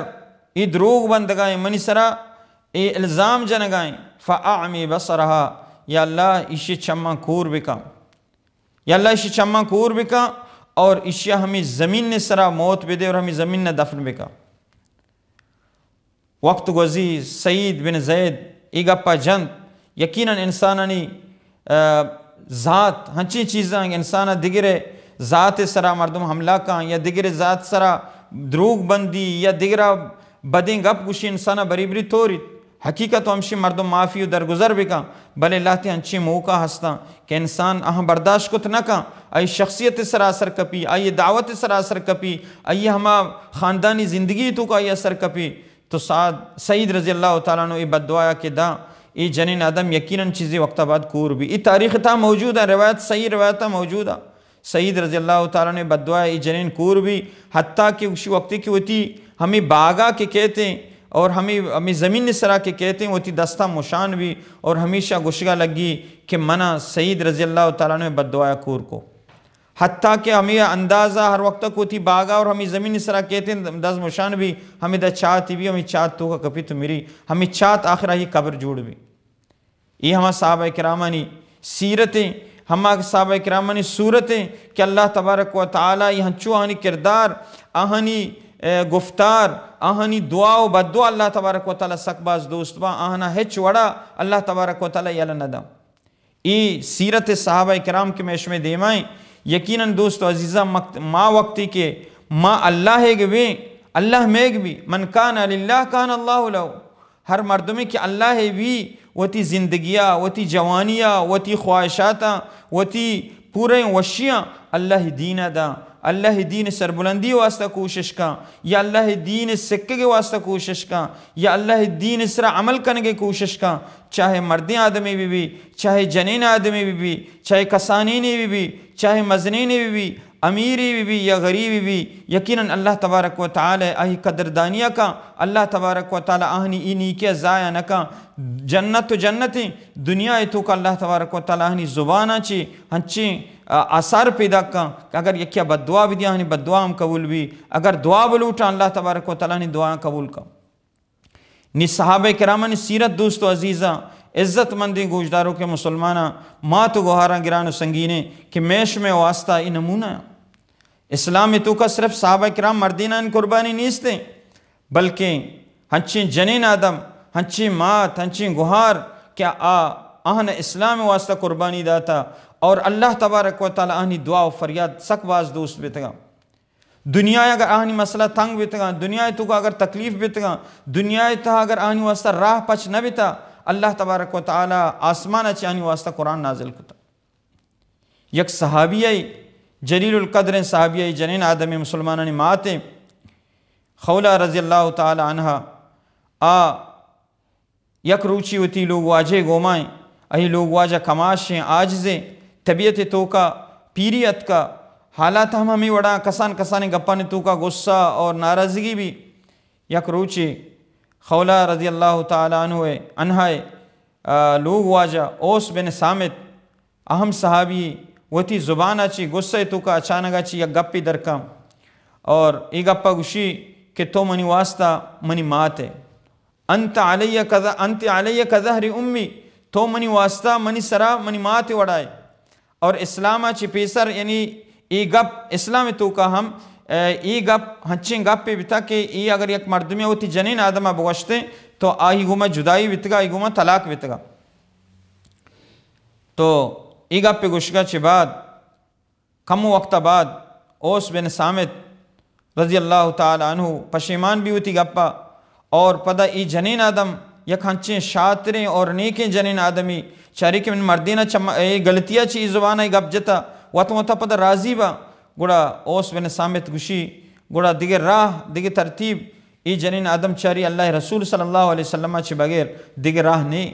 ای دروگ بندگائیں منی سرا، ای الزام جنگائیں، فاعمی بصرها، یا اللہ، ایشی چماں کور بکا۔ یا اللہ، ایشی چماں کور بکا اور ایشی ہمیں زمین نے سرا موت بدے اور ہمیں زمین نے دفن بکا۔ وقت گوزی، سعید بن زید ای گپا جنت۔ یقیناً انسانانی، آ، ذات ہنچیں چیزاں، انسان دگرے ذات سرا مردم حملہ کاں یا دگرے ذات سرا دروگ بندی یا دگرا بدیں گپ گوشی، انسانا بری بری توریت۔ حقیقت و ہمشی، مردم معافی و درگزر بکاں، بلے لہتے انچیں موقع ہستاں کہ انسان آہاں برداشت کت نہ کاں، آئی شخصیت سرا اثر کپی، آئی دعوت سرا اثر کپی، آئی ہما خاندانی زندگی توکا آئی اثر کپی۔ تو سعد، سعید رضی اللہ تعالی عنہ ای بددعایا کہ داں، ای جنین آدم یقیناً چیزے وقتا بعد کور بی۔ ای تاریخ تا موجود ہے، روایت، صحیح روایت موجود ہے۔ سعید رضی اللہ تعالی عنہ بددعایا ای جنین کور بی، حتیٰ کہ اسی وقتی کہ وتی ہمیں باغا کہ کہتے اور ہمیں، ہمیں زمین سرا کہ کہتے وتی دستا مشان بی اور ہمیشہ گشگا لگی کہ منا سعید رضی اللہ تعالی عنہ بددعایا کور کو۔ حتیٰ کہ ہمیں اندازہ ہر وقت کو وتی باغا اور ہمیں زمین سرا کہتے دست مشان بی، ہمیں دا چات بی، ہمیں چات توکا کپی تو مری، ہمیں چات آخرا ہی قبر جوڑ بی۔ ای ہما صحابہ کرامانی سیرتیں، ہما صحابہ کرامانی صورتیں کہ اللہ تبارک و تعالی ای ہنچو آہانی کردار، آہانی، اے، گفتار، آہانی دعا و بددعا اللہ تبارک و تعالی سک باز دوست با، آہانا ہچ وڑا اللہ تبارک و تعالی یلہ ندا۔ ای سیرت صحابہ کرام کہ میں شمے دیمائیں، یقیناً دوست و عزیزاں، مقت-، ما وقتی کہ ما اللہ گے بیں، اللہ میگ بی، من کان للہ کان اللہ لہ۔ ہر مردمے کہ اللہ ء بی، وتی زندگیا، وتی جوانیا، وتی خواہشاتاں، وتی پوریں وشیاں اللہ ء دین ء داں، اللہ ء دین ء سربلندی واسطہ کوشش کاں، یا اللہ ء دین ء سکگ ء واسطہ کوشش کاں، یا اللہ ء دین ء سرا عمل کنگ ء کوشش کاں، چاہے مردیں آدمے بہ بی، چاہے جنین آدمے بہ بی، چاہے کسانینے بہ بی، چاہے مزنینے بہ بی، امیرے بہ بی یا غریبے بی، یقیناً اللہ تبارک و تعالی آہی قدردانیا کاں، اللہ تبارک و تعالی آہنی ای نیکیا ضائع نہ کاں۔ جنت و جنتیں، دنیا ء توکا اللہ تبارک و تعالی آہنی زباناں چی ہنچیں، آ، آثار پیدا کاں کہ اگر یکیا بددعا بدی، آہنی بددعا ہم قبول بی، اگر دعا بلوٹاں، اللہ تبارک و تعالی آہنی دعا قبول کاں۔ نی صحابہ کرامانی سیرت، دوست و عزیزاں، عزت مندیں گوشداروکیں مسلماناں، مات و گوہاراں، گران و سنگینیں کہ میں شمے واسطہ ای نمونہ آں۔ اسلام ء توکا صرف صحابہ کرام مردینان قربانی نیستیں، بلکیں ہنچیں جنین آدم، ہنچیں مات، ہنچیں گوہار کہ آ، آہن اسلام واسطہ قربانی داتا اور اللہ تبارک و تعالی آہنی دعا و فریاد سک باز دوست بیتگا۔ دنیا ء اگر آہنی مسئلہ تنگ بیتگاں، دنیا ء توکا اگر تکلیف بیتگاں، دنیا ء تہا اگر آہنی واسطہ راہ پچ نہ بیتا، اللہ تبارک و تعالی آسمان ء چہ آہنی واسطہ قرآن نازل کتا۔ یک صحابیہ، جلیل القدریں صحابیہ، جنین آدمیں، مسلمانانی ماتیں، خولہ رضی اللہ تعالی عنہا، آ یک روچی وتی لوگ واجہ گومائیں، اہی لوگ واجہ کماشیں، عاجزیں، طبیعت توکا پیری اتکا، حالات ہم ہمیں وڑا، کسان کسانیں گپانی توکا غصہ اور ناراضگی بھی۔ یک روچی خولہ رضی اللہ تعالی عنہ، عنہا، آ، لوگ واجہ اوس بن صامت، اہم صحابی، وتی زبان ء چی غصہ ء توکا اچانک ء چی یک گپے درکاں اور اے گپ ء گوشی کہ تو منی واسطہ منی مات ئے۔ انت علی کظ-، انت علی کظہر امی، تو منی واسطہ منی سرا منی مات ء وڑا ئے۔ اور اسلام ء چی پیسر، یعنی اے گپ اسلام ء توکا ہم اے، ای گپ ہنچیں گپے بیتا کہ ای اگر یک مردمے وتی جنین آدم ء بگوشتیں تو آئی گوما جدائی بیتگا، آئی گوما طلاق بیتگا۔ تو ای گپے گوشگا چہ بعد کمو وقت بعد اوس بن صامت رضی اللہ تعالی عنہ پشیمان بی وتی گپا، اور پدا ای جنین آدم یک ہنچیں شاتریں اور نیکیں جنین آدمی چاری کہ من مردینا چم-، ای غلطیا چہ ای زبانا ای گپ جتا، وت وتا پدا راضی با۔ گڑا اوس بن صامت گوشی، گڑا دگہ راہ، دگہ ترتیب ای جنین آدم چاری اللہ رسول صلی اللہ علیہ وسلم چہ بغیر دگہ راہ نی۔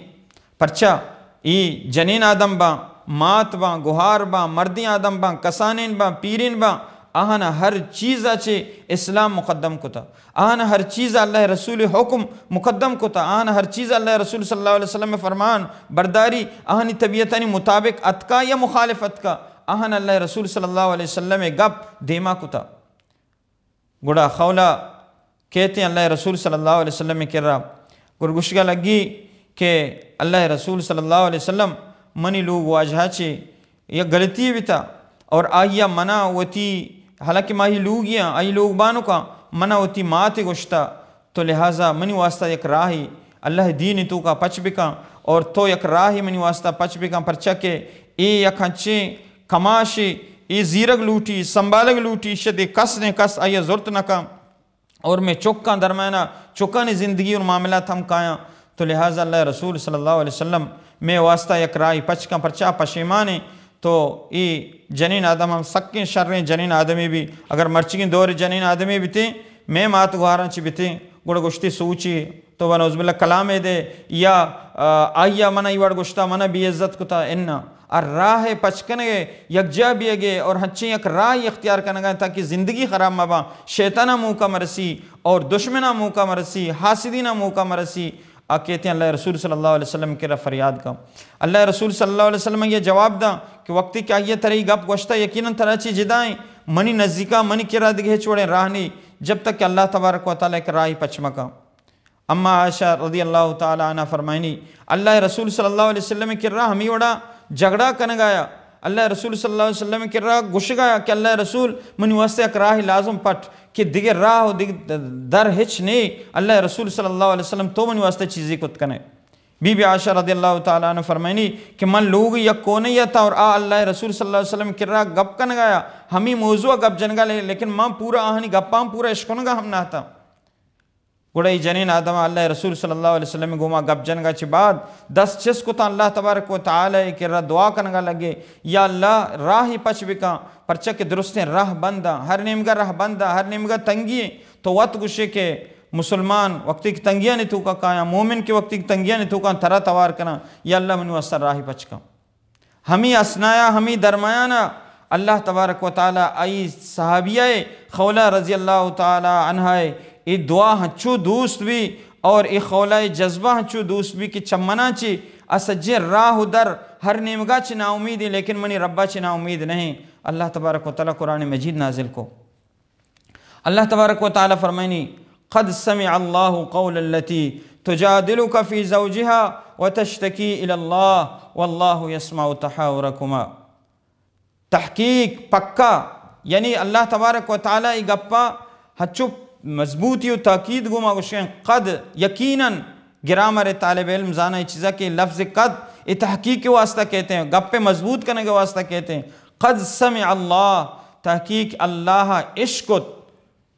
پرچا ای جنین آدم باں، مات باں، گہار باں، مردین آدم باں، کسانین باں، پیرین باں، آہانا ہر چیزا چہ اسلام مقدم کتا، آہانا ہر چیزا اللہ رسول حکم مقدم کتا، آہانا ہر چیزا اللہ رسول صلی اللہ علیہ وسلم فرمان برداری، آہانی طبیعتانی مطابق اتکا یا مخالف اتکا، آہانا اللہ رسول صلی اللہ علیہ وسلم گپ دیما کتا۔ گڑا خولا کیتیں اللہ رسول صلی اللہ علیہ وسلم کرا، گڑا گوشگا لگی کہ اللہ رسول صلی اللہ علیہ وسلم، منی لوگ واجہا چے یک غلطی بیتا اور آئیا منا وتی، حالانکہ ماہی لوگیاں، آئی لوگ بانکاں، منا وتی مات گوشتا، تو لہذا منی واسطہ یک راہی اللہ دین توکا پچ بکاں اور تو یک راہی منی واسطہ پچ بکاں، پرچا کہ اے یک ہنچیں کماشے، اے زیرگ لوٹی، سنبالگ لوٹی، شدے کس نے کس آئیا زرت نکاں اور میں چکاں درمیانا چکانی زندگی اور معاملات ہم کایاں۔ تو لہذا اللہ رسول صلی اللہ علیہ وسلم میں واسطہ یک راہی پچ کاں، پرچا پشیمانے۔ تو ای جنین آدم ہم سکیں شریں جنین آدمی بی، اگر مرچگیں دور جنین آدمی بیتیں، میں مات گوہاراں چی بیتیں، گڑا گوشتی سوچی تو بنعوذ باللہ کلامے دے یا، آ، آئیا منا ای وڑ گوشتا، منا بے عزت کتا، انا۔ آ راہ پچ کنگے، یکجا بیگے اور ہنچیں یک راہ اختیار کنگا تاکہ زندگی خراب مباں، شیطانا موقع مرسی اور دشمنا موقع مرسی، حاسدینا موقع مرسی۔ آ کہتے ہیں اللہ رسول صلی اللہ علیہ وسلم کرا فریاد کا۔ اللہ رسول صلی اللہ علیہ وسلم یہ جواب دا کہ وقتی کہ آئیے ترا ای گپ گوشتا، یقیناً ترا چی جدائیں، منی نزدیکا، منی کرا دگہ ہچ وڑیں راہ نہیں، جب تک کہ اللہ تبارک و تعالی ایک راہی پچ مکا۔ اما عائشہ رضی اللہ تعالی عنہا فرمائنی، اللہ رسول صلی اللہ علیہ وسلم کرا ہمی وڑا جھگڑا کنگایا، اللہ رسول صلی اللہ علیہ وسلم کرا گشگایا کہ اللہ رسول، منی واسطے یک راہ لازم پٹ کہ دگہ راہ و دگہ در ہچ نے، اللہ رسول صلی اللہ علیہ وسلم تو منی واسطے چیزی کت کنے۔ بی بی عائشہ رضی اللہ تعالی عنہ فرمائنی کہ من لوگ یک کونے یا تا اور آ اللہ رسول صلی اللہ علیہ وسلم کرا گپ کنگایا، ہمی موضوع گپ جنگا لے، لیکن من پورا آہنی گپاں پورا اشکنگا ہم نہ تا۔ گڑا ای جنین آدم اللہ رسول صلی اللہ علیہ وسلم گوما گپ جنگا چہ بعد دست چست کتاں اللہ تبارک و تعالی کرا دعا کنگا لگے، یا اللہ راہی پچ بکاں، پرچہ کہ درستیں راہ بنداں، ہر نیمگا راہ بنداں، ہر نیمگا تنگی ایں۔ تو وت گوشے کہ مسلمان وقتی کہ تنگیانی توکا کایاں، مومن کہ وقتی کہ تنگیانی توکا ترا توار کناں، یا اللہ منی واسطہ راہی پچ کن۔ ہمی اثنایا، ہمی درمیانا اللہ تبارک و تعالی آئی صحابیہ خولہ رضی اللہ تعالی عنہا اے دعا ہنچو دوست بی اور اے خولہ جذبہ ہنچو دوست بی کہ چمنا چی اسجیں راہ و در ہر نیمگا چی ناامید ایں، لیکن منی ربا چی ناامید نہیں۔ اللہ تبارک و تعالی قرآن مجید نازل کو۔ اللہ تبارک و تعالی فرمائنی، قد سمع اللہ قول التي تجادلك في زوجها وتشتكي الى الله والله يسمع تحاوركما۔ تحقیق، پکا، یعنی اللہ تبارک و تعالی ای گپا ہچو مضبوطی و تاکید گوما گوشیں، قد، یقیناً۔ گرامر طالب علم زانا ای چیزا کہ لفظ قد ای تحقیق کے واسطہ کہتے ہیں، گپ مضبوط کرنے کے واسطہ کہتے ہیں۔ قد سمع اللہ، تحقیق اللہ اشکت۔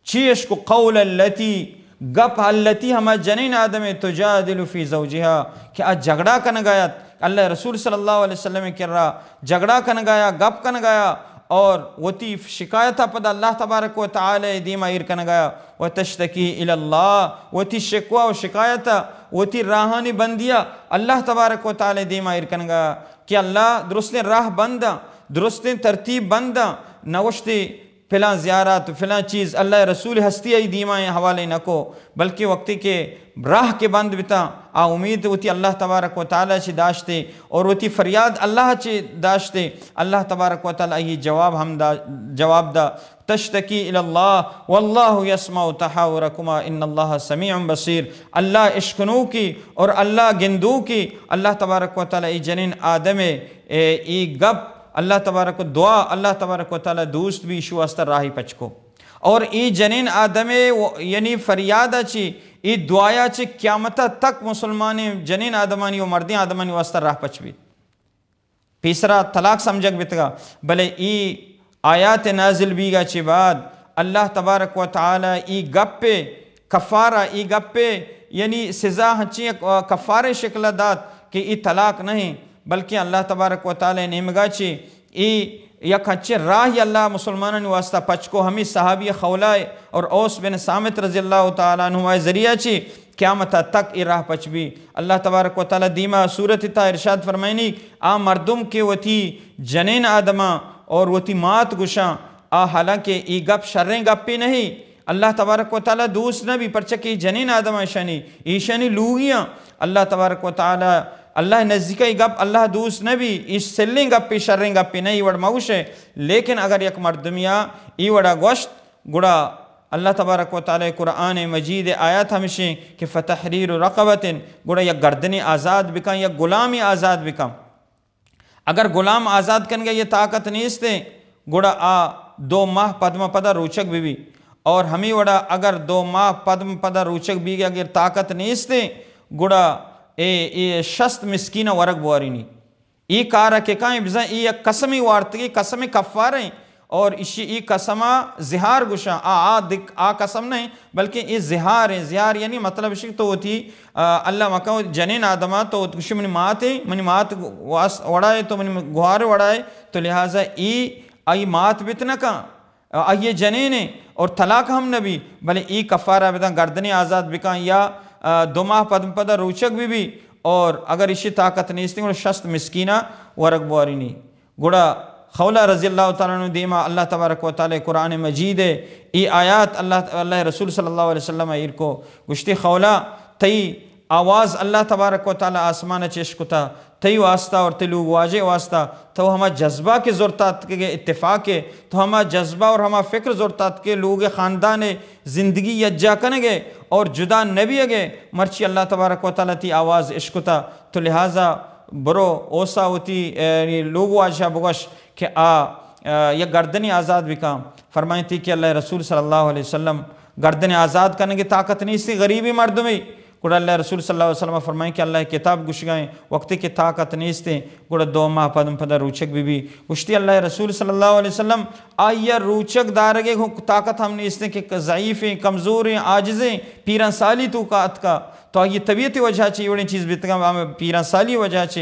چی اشکت؟ قول التی، گپ التی ہما جنین آدم تجادل فی زوجها، کہ آ جھگڑا کنگایت، اللہ رسول صلی اللہ علیہ وسلم کرا جھگڑا کنگایا، گپ کنگایا، اور وتی شکایت پدا اللہ تبارک و تعالی دیما ایر کنگایا، و تشتکی الی اللہ، وتی شکوہ و شکایت، وتی راہانی بندیا اللہ تبارک و تعالی دیما ایر کنگایا کہ اللہ درستیں راہ بنداں، درستیں ترتیب بنداں، نوشتی پلاں زیارت، پلاں چیز، اللہ رسول ہستی ای دیما حوالے نکو، بلکہ وقتی کہ راہ کے بند بتا، آ امید وتی اللہ تبارک و تعالی چی داشتے اور وتی فریاد اللہ چی داشتے، اللہ تبارک و تعالی ای جواب ہم دا، جواب دا، تشتکی الی اللہ واللہ یسمع تحاورکما ان اللہ سمیع بصیر۔ اللہ اشکنو کی اور اللہ گندو کی، اللہ تبارک و تعالی ای جنین آدم اے، ای گپ اللہ تبارک و دعا، اللہ تبارک و تعالی دوست بی، شو واسطہ راہی پچ کو۔ اور ای جنین آدمے و-، یعنی فریادا چی، ای دعایا چی قیامتا تک مسلمانیں جنین آدمانی و مردین آدمانی واسطہ راہ پچ بیت۔ پیسرا طلاق سمجھگ بیتگا، بلے ای آیات نازل بیگا چی بعد اللہ تبارک و تعالی ای گپے کفارہ، ای گپے یعنی سزا ہنچیں یک کفارے شکل دات کہ ای طلاق نہیں، بلکہ اللہ تبارک و تعالی نیمگا چی ای یک ہنچیں راہی اللہ مسلمانانی واسطہ پچ کو۔ ہمیں صحابی خولہ اور اوس بن صامت رضی اللہ تعالی عنہما ذریعہ چی قیامت تک ای راہ پچ بی۔ اللہ تبارک و تعالی دیما سورت تا ارشاد فرمائنی، آ مردم کے وتی جنین آدما اور وتی مات گشاں، آ حالانکہ ای گپ شریں گپی نہیں، اللہ تبارک و تعالی دوست نہ بی، پرچہ کہ جنین آدم ایشانی، ایشانی لوگیاں۔ اللہ تبارک و تعالی، اللہ نزدیک ای گپ اللہ دوست نہ بی، ایش سلیں گپی شریں گپی نہ ای وڑ موشے۔ لیکن اگر یک مردمیا ای وڑا گوشت، گڑا اللہ تبارک و تعالی قرآن مجید آیات ہمشیں کہ فتحریر رقبت، گڑا یک گردنی آزاد بکن، یک غلامی آزاد بکن۔ اگر غلام آزاد کنگے یہ طاقت نیستیں، گڑا آ دو ماہ پدم پدا روچگ بہ بی۔ اور ہمیں وڑا اگر دو ماہ پدم پدا روچگ بیگے اگر طاقت نیستیں، گڑا اے، اے شست مسکین ورگ بوارینی۔ ای کار کہ کائیں بزاں ای یک قسمی وارتگی، قسم کفاریں۔ اور اشی ای قسما زہار گوشاں۔ آ، آ دک-، آ قسم نہیں، بلکہ ای زہار ہیں۔ زہار یعنی مطلب اشی تو وتی، آ، اللہ مکن جنین آدما تو وت گوشی منی مات ہے، منی مات واس-، وڑا ہے تو منی گوہار وڑا ہے، تو لہذا ای آئی مات بت نہ کن، آئی جنین ہے اور طلاق ہم نہ بی، بلے ای کفارہ بدن گردنی آزاد بکن یا، آ، دو ماہ پد پدا روچگ بہ بی اور اگر اشی طاقت نیستی گڑا شست مسکینہ ورگ بوارینی۔ گڑا خولہ رضی اللہ تعالی عنہ دیما اللہ تبارک و تعالی قرآن مجید ای آیات اللہ، اللہ رسول صلی اللہ علیہ وسلم ایر کو، گوشتی، خولہ، تئی آواز اللہ تبارک و تعالی آسمان چش کتا، تئی واسطہ اور تئی لوگ واجہ واسطہ، تو ہما جذبہ کے زرتات کے اتفاق ہے، تو ہما جذبہ اور ہما فکر زرتات کے لوگ خاندان زندگی یجا کنگے اور جدا نبیگے، مرچی اللہ تبارک و تعالی تی آواز اشکتا، تو لہذا برو اوسا وتی، اے، لوگ واجہ بگوش کہ آ، اے، یک گردنی آزاد بکاں۔ فرمائیتی کہ اللہ رسول صلی اللہ علیہ وسلم گردن آزاد کنگے طاقت نیستی، غریبی مردمی۔ گڑا اللہ رسول صلی اللہ علیہ وسلم فرمائیں کہ اللہ کتاب گوشگائیں وقتی کہ طاقت نیستی، گڑا دو ماہ پدم پدا روچک بی بی۔ گوشتی اللہ رسول صلی اللہ علیہ وسلم، آئی ء روچگ دارگ ء گوں طاقت ہم نیست کہ ضعیفیں، کمزوریں، عاجزیں، پیران سالی توکا اتکا، تو آئی طبیعت وجہ چہ اے وڑیں چیز بیتگاں، ہم پیران سالی وجہ چہ۔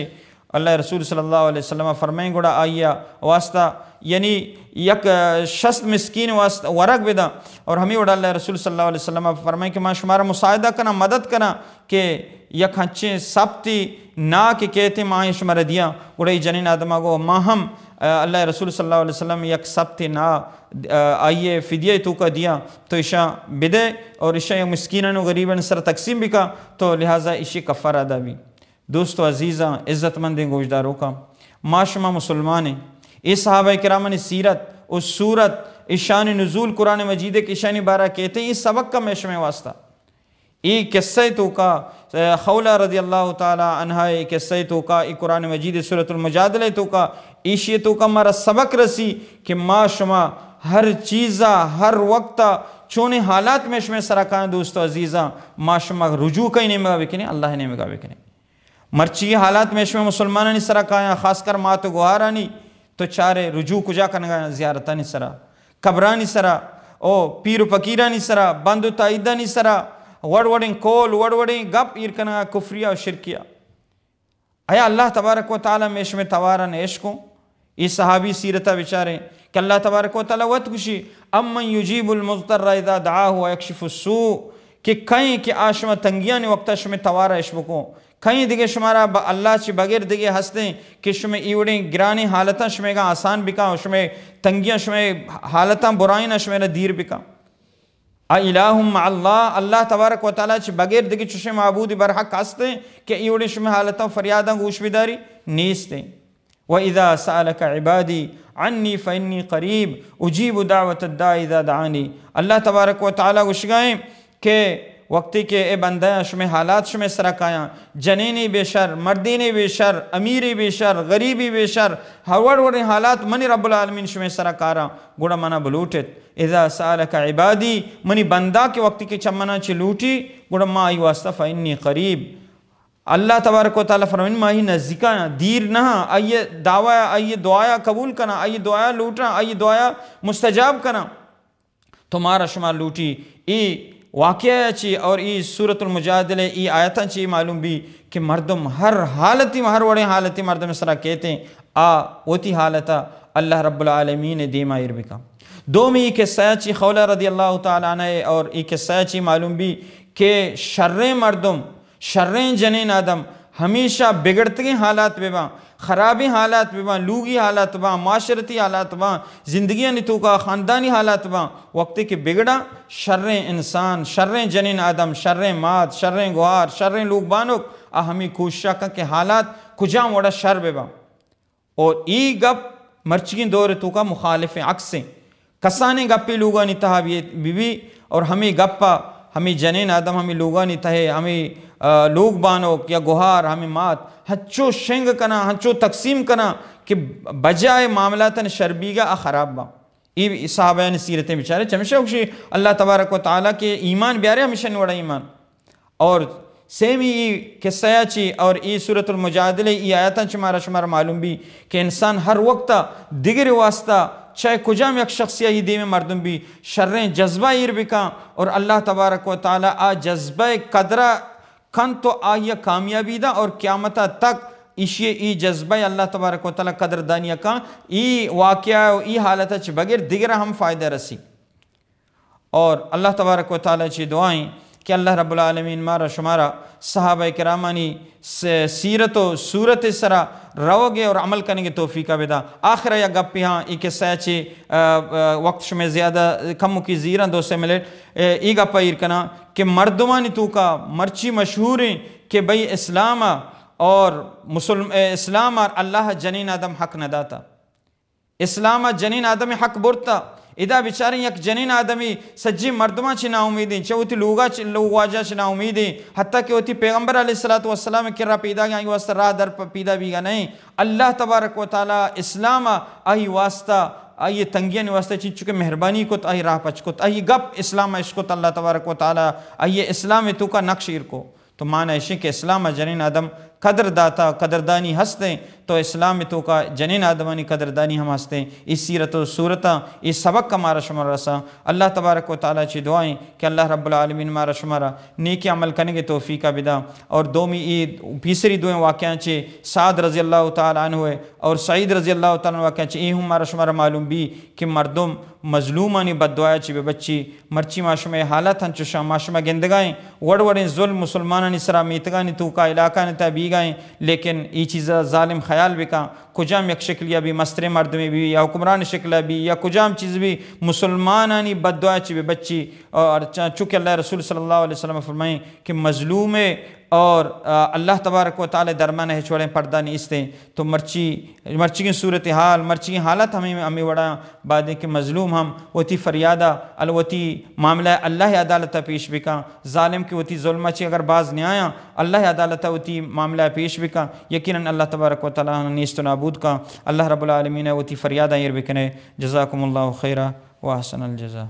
اللہ رسول صلی اللہ علیہ وسلم فرمائیں گڑا آئی ء واسطہ یعنی یک شست مسکین واسطہ ورگ بداں۔ اور ہمیں وڑا اللہ رسول صلی اللہ علیہ وسلم فرمائیں کہ ما شمارا مساعدہ کناں، مدد کناں کہ یک ہنچیں سبتی نا کہ کہتے ما آئیں شمارا دیاں۔ گڑا ای جنین آدما گو ما ہم، آ، اللہ رسول صلی اللہ علیہ وسلم یک سبتی نا، آ، آئیے فدیہ توکا دیاں، تو اشاں بدے اور اشاں یک مسکینان و غریبان سر تقسیم بکا، تو لہذا اشی کفارہ ادا بی۔ دوست و عزیزاں، عزت مندیں گوشداروکاں، ما شما مسلمانیں۔ اے صحابہ کرامانی سیرت و صورت، اشانی نزول قرآن مجید کہ اشانی بارہ کہتے، اے سبق کم ہے شمے واسطہ۔ اے قصہ توکا، اے، خولہ رضی اللہ تعالی عنہا اے قصہ توکا، اے قرآن مجید سورۃ المجادلہ توکا، ایشی توکا مارا سبق رسی کہ ما شما ہر چیزا، ہر وقتا چونیں حالات میں شمے سرا کائیں دوست و عزیزاں، ما شما رجوع کئی نیمگا بکنیں، اللہ نیمگا بکنیں۔ مرچی حالات میں شمے مسلمانانی سرا کایاں، خاص کر مات و گوہارانی، تو چارے رجوع کجا کنگا، زیارتانی سرا، قبرانی سرا، او پیر و فقیرانی سرا، بند و تائیدانی سرا، وڑ وڑیں قول، وڑ وڑیں گپ ایر کنگا کفریا و شرکیا۔ ایا اللہ تبارک و تعالی میں شمے توارا نیش کو؟ ای صحابی سیرتا بچاریں کہ اللہ تبارک و تعالی وت گوشی، امن یجیب المضطر اذا دعاه ویکشف السوء، کہ کئیں کہ آ شما تنگیانی وقتا شمے توارا اش بکوں، کئیں دگہ شمارا ب-، اللہ چی بغیر دگہ ہستیں کہ شمے ایوڑیں گرانیں حالتاں شمے گا آسان بکاں و شمے تنگیاں شمے حالتاں برائیاں شمے را دیر بکاں۔ اَإِلَٰهٌ مَّعَ اللَّهِ، اللہ تبارک و تعالیٰ چہ بغیر دگہ چشیں معبودے برحق ہستیں کہ اے وڑیں شمئے حالتاں فریاداں گوش بداری؟ نیستیں۔ وَإِذَا سَأَلَكَ عِبَادِي عَنِّي فَإِنِّي قَرِيبٌ أُجِيبُ دَعْوَةَ الدَّاعِ إِذَا دَعَانِ۔ اللہ تبارک و تعالیٰ گوشگائیں کہ وقتی کہ اے بندہ شمے حالات شمے سرا کایاں، جنینے بے شر، مردینے بے شر، امیرے بے شر، غریبی بے شر، ہر وڑ وڑیں حالات منی رب العالمین شمے سرا کاراں، گڑا منا بلوٹت۔ اذا سألک عبادی، منی بندہ کہ وقتی کہ چمنا چہ لوٹی، گڑا ما آئی واسطہ فإنی قریب۔ اللہ تبارک و تعالی فرمائن، ما آئی نزدیکاں، دیر نہ، آئی دعوی، آئی دعایا قبول کناں، آئی دعایا لوٹاں، آئی دعایا مستجاب کناں۔ تو مارا شما لوٹی اے واقعہ چی اور اے سورۃ المجادلہ اے آیتاں چی معلوم بی کہ مردم ہر حالتی، ہر وڑیں حالتی مردم سرا کیتیں، آ وتی حالتا اللہ رب العالمین دیما ایر بکن۔ دومی اے قصہ چی خولہ رضی اللہ تعالی عنہ اور اے قصہ چی معلوم بی کہ شریں مردم، شریں جنین آدم ہمیشہ بگڑتگیں حالات بہ باں، خرابیں حالات بہ باں، لوگی حالات باں، معاشرتی حالات باں، زندگیانی توکا خاندانی حالات باں، وقتی کہ بگڑاں، شریں انسان، شریں جنین آدم، شریں مات، شریں گوہار، شریں لوگ بانک، آ ہمے کوششا کن کہ حالات کجام وڑا شر بہ باں۔ اور ای گپ مرچیگیں دور توکا مخالف عکس ہیں۔ کسانیں گپے لوگانی تہا بی، بی، بی اور ہمے گپا ہمے جنین آدم ہمے لوگانی تہے ہمے، آ، لوگ بانک یا گوہار ہمے مات ہنچو شنگ کناں، ہنچو تقسیم کناں کہ بجائے معاملاتن شر بیگا آ خراب باں۔ ای صحابیانی سیرتیں بچارے، چمشہ گوشی اللہ تبارک و تعالی کہ ایمان بیارے ہمیشہ نوڑا ایمان۔ اور سیمی ای قصہ چی اور ای سورۃ المجادلہ ای آیتاں چی مارا شمارا معلوم بی کہ انسان ہر وقت دگر واسطہ چاہے کجام یک شخصی ای دیم مردم بی شریں جذبہ ایر بکاں اور اللہ تبارک و تعالی آ جذبہ قدرہ کن تو آئی کامیابی دا اور قیامت تک ایشی ای جذبہ اللہ تبارک و تعالی قدردانی کاں ای واقعہ و ای حالت چ بغیر دگر ہم فائدہ رسی۔ اور اللہ تبارک و تعالی چی دعائیں کہ اللہ رب العالمین مارا شمارا صحابہ کرامانی س-، سیرت و صورت سرا روگے اور عمل کنگے توفیقہ بدا۔ آخر یا گپی ہاں ای قصہ چی، آ، آ، وقت شمے زیادہ کم کی زیران دو سے منٹ، اے، ای گپا ایر کناں کہ مردمانی توکا مرچی مشہوریں کہ بھئی اسلام اور مسلم، اے، اسلام اور اللہ جنین آدم حق نہ داتا۔ اسلام ء جنین آدمی حق برتا۔ ادا بچاریں یک جنین آدمی سجی مردماں چی نا امیدیں، چہ وتی لوگا چ-، لوگ واجہ چ نا امیدیں، حتی کہ وتی پیغمبر علیہ الصلوۃ والسلام کرا پیدا گئے، آئی واسطہ راہ در پ-، پیدا بیگا نہیں۔ اللہ تبارک و تعالی اسلام ء آئی واسطہ، آئی تنگیانی واسطہ چنچو کہ مہربانی کت، آئی راہ پچ کت، آئی گپ اسلام ء اش کت، اللہ تبارک و تعالی آئی اسلام توکا نقش ایر کو۔ تو معنی ایشیں کہ اسلام ء جنین آدم قدر داتا، قدردانی ہستیں، تو اسلام توکا جنین آدمانی قدردانی ہم ہستیں۔ ای سیرت و صورتاں ای سبق کا مارا شمارا رساں۔ اللہ تبارک و تعالی چی دعائیں کہ اللہ رب العالمین مارا شمارا نیکی عمل کنگے توفیقہ بدا۔ اور دومی ای پیسری دوئیں واقعاں چی سعد رضی اللہ تعالی عنہ اور سعید رضی اللہ تعالی عنہ واقعاں چی ای ہم مارا شمارا معلوم بی کہ مردم مظلومانی بددعایا چی بہ بچی۔ مرچی ما شمئے حالت ہنچوشاں، ما شما گندگائیں وڑ وڑیں ظلم مسلمانانی سرا میتگانی توکا علاقانی تہا بیگائیں، لیکن ای چیزا ظالم خیال بکاں، کجام یک شکلیا بی، مستریں مردمے بی یا حکمران شکلا بی یا کجام چیز بی، مسلمانانی بددعایا چی بہ بچی۔ اور چ-، چونکہ اللہ رسول صلی اللہ علیہ وسلم فرمائیں کہ مظلوم اور، آ، اللہ تبارک و تعالی درمیان ہچ وڑیں پردہ نیستیں۔ تو مرچی، مرچیگیں صورتحال، مرچیگیں حالت ہمیں، ہمیں وڑا بادیں کہ مظلوم ہم وتی فریادہ ال-، وتی معاملہ اللہ عدالت پیش بکاں۔ ظالم کہ وتی ظلم چی اگر باز نیایاں، اللہ عدالت وتی معاملہ پیش بکاں۔ یقیناً اللہ تبارک و تعالی نیست و نابود کاں۔ اللہ رب العالمین وتی فریادہ ایر بکنے۔ جزاکم اللہ خیرا و احسن الجزا۔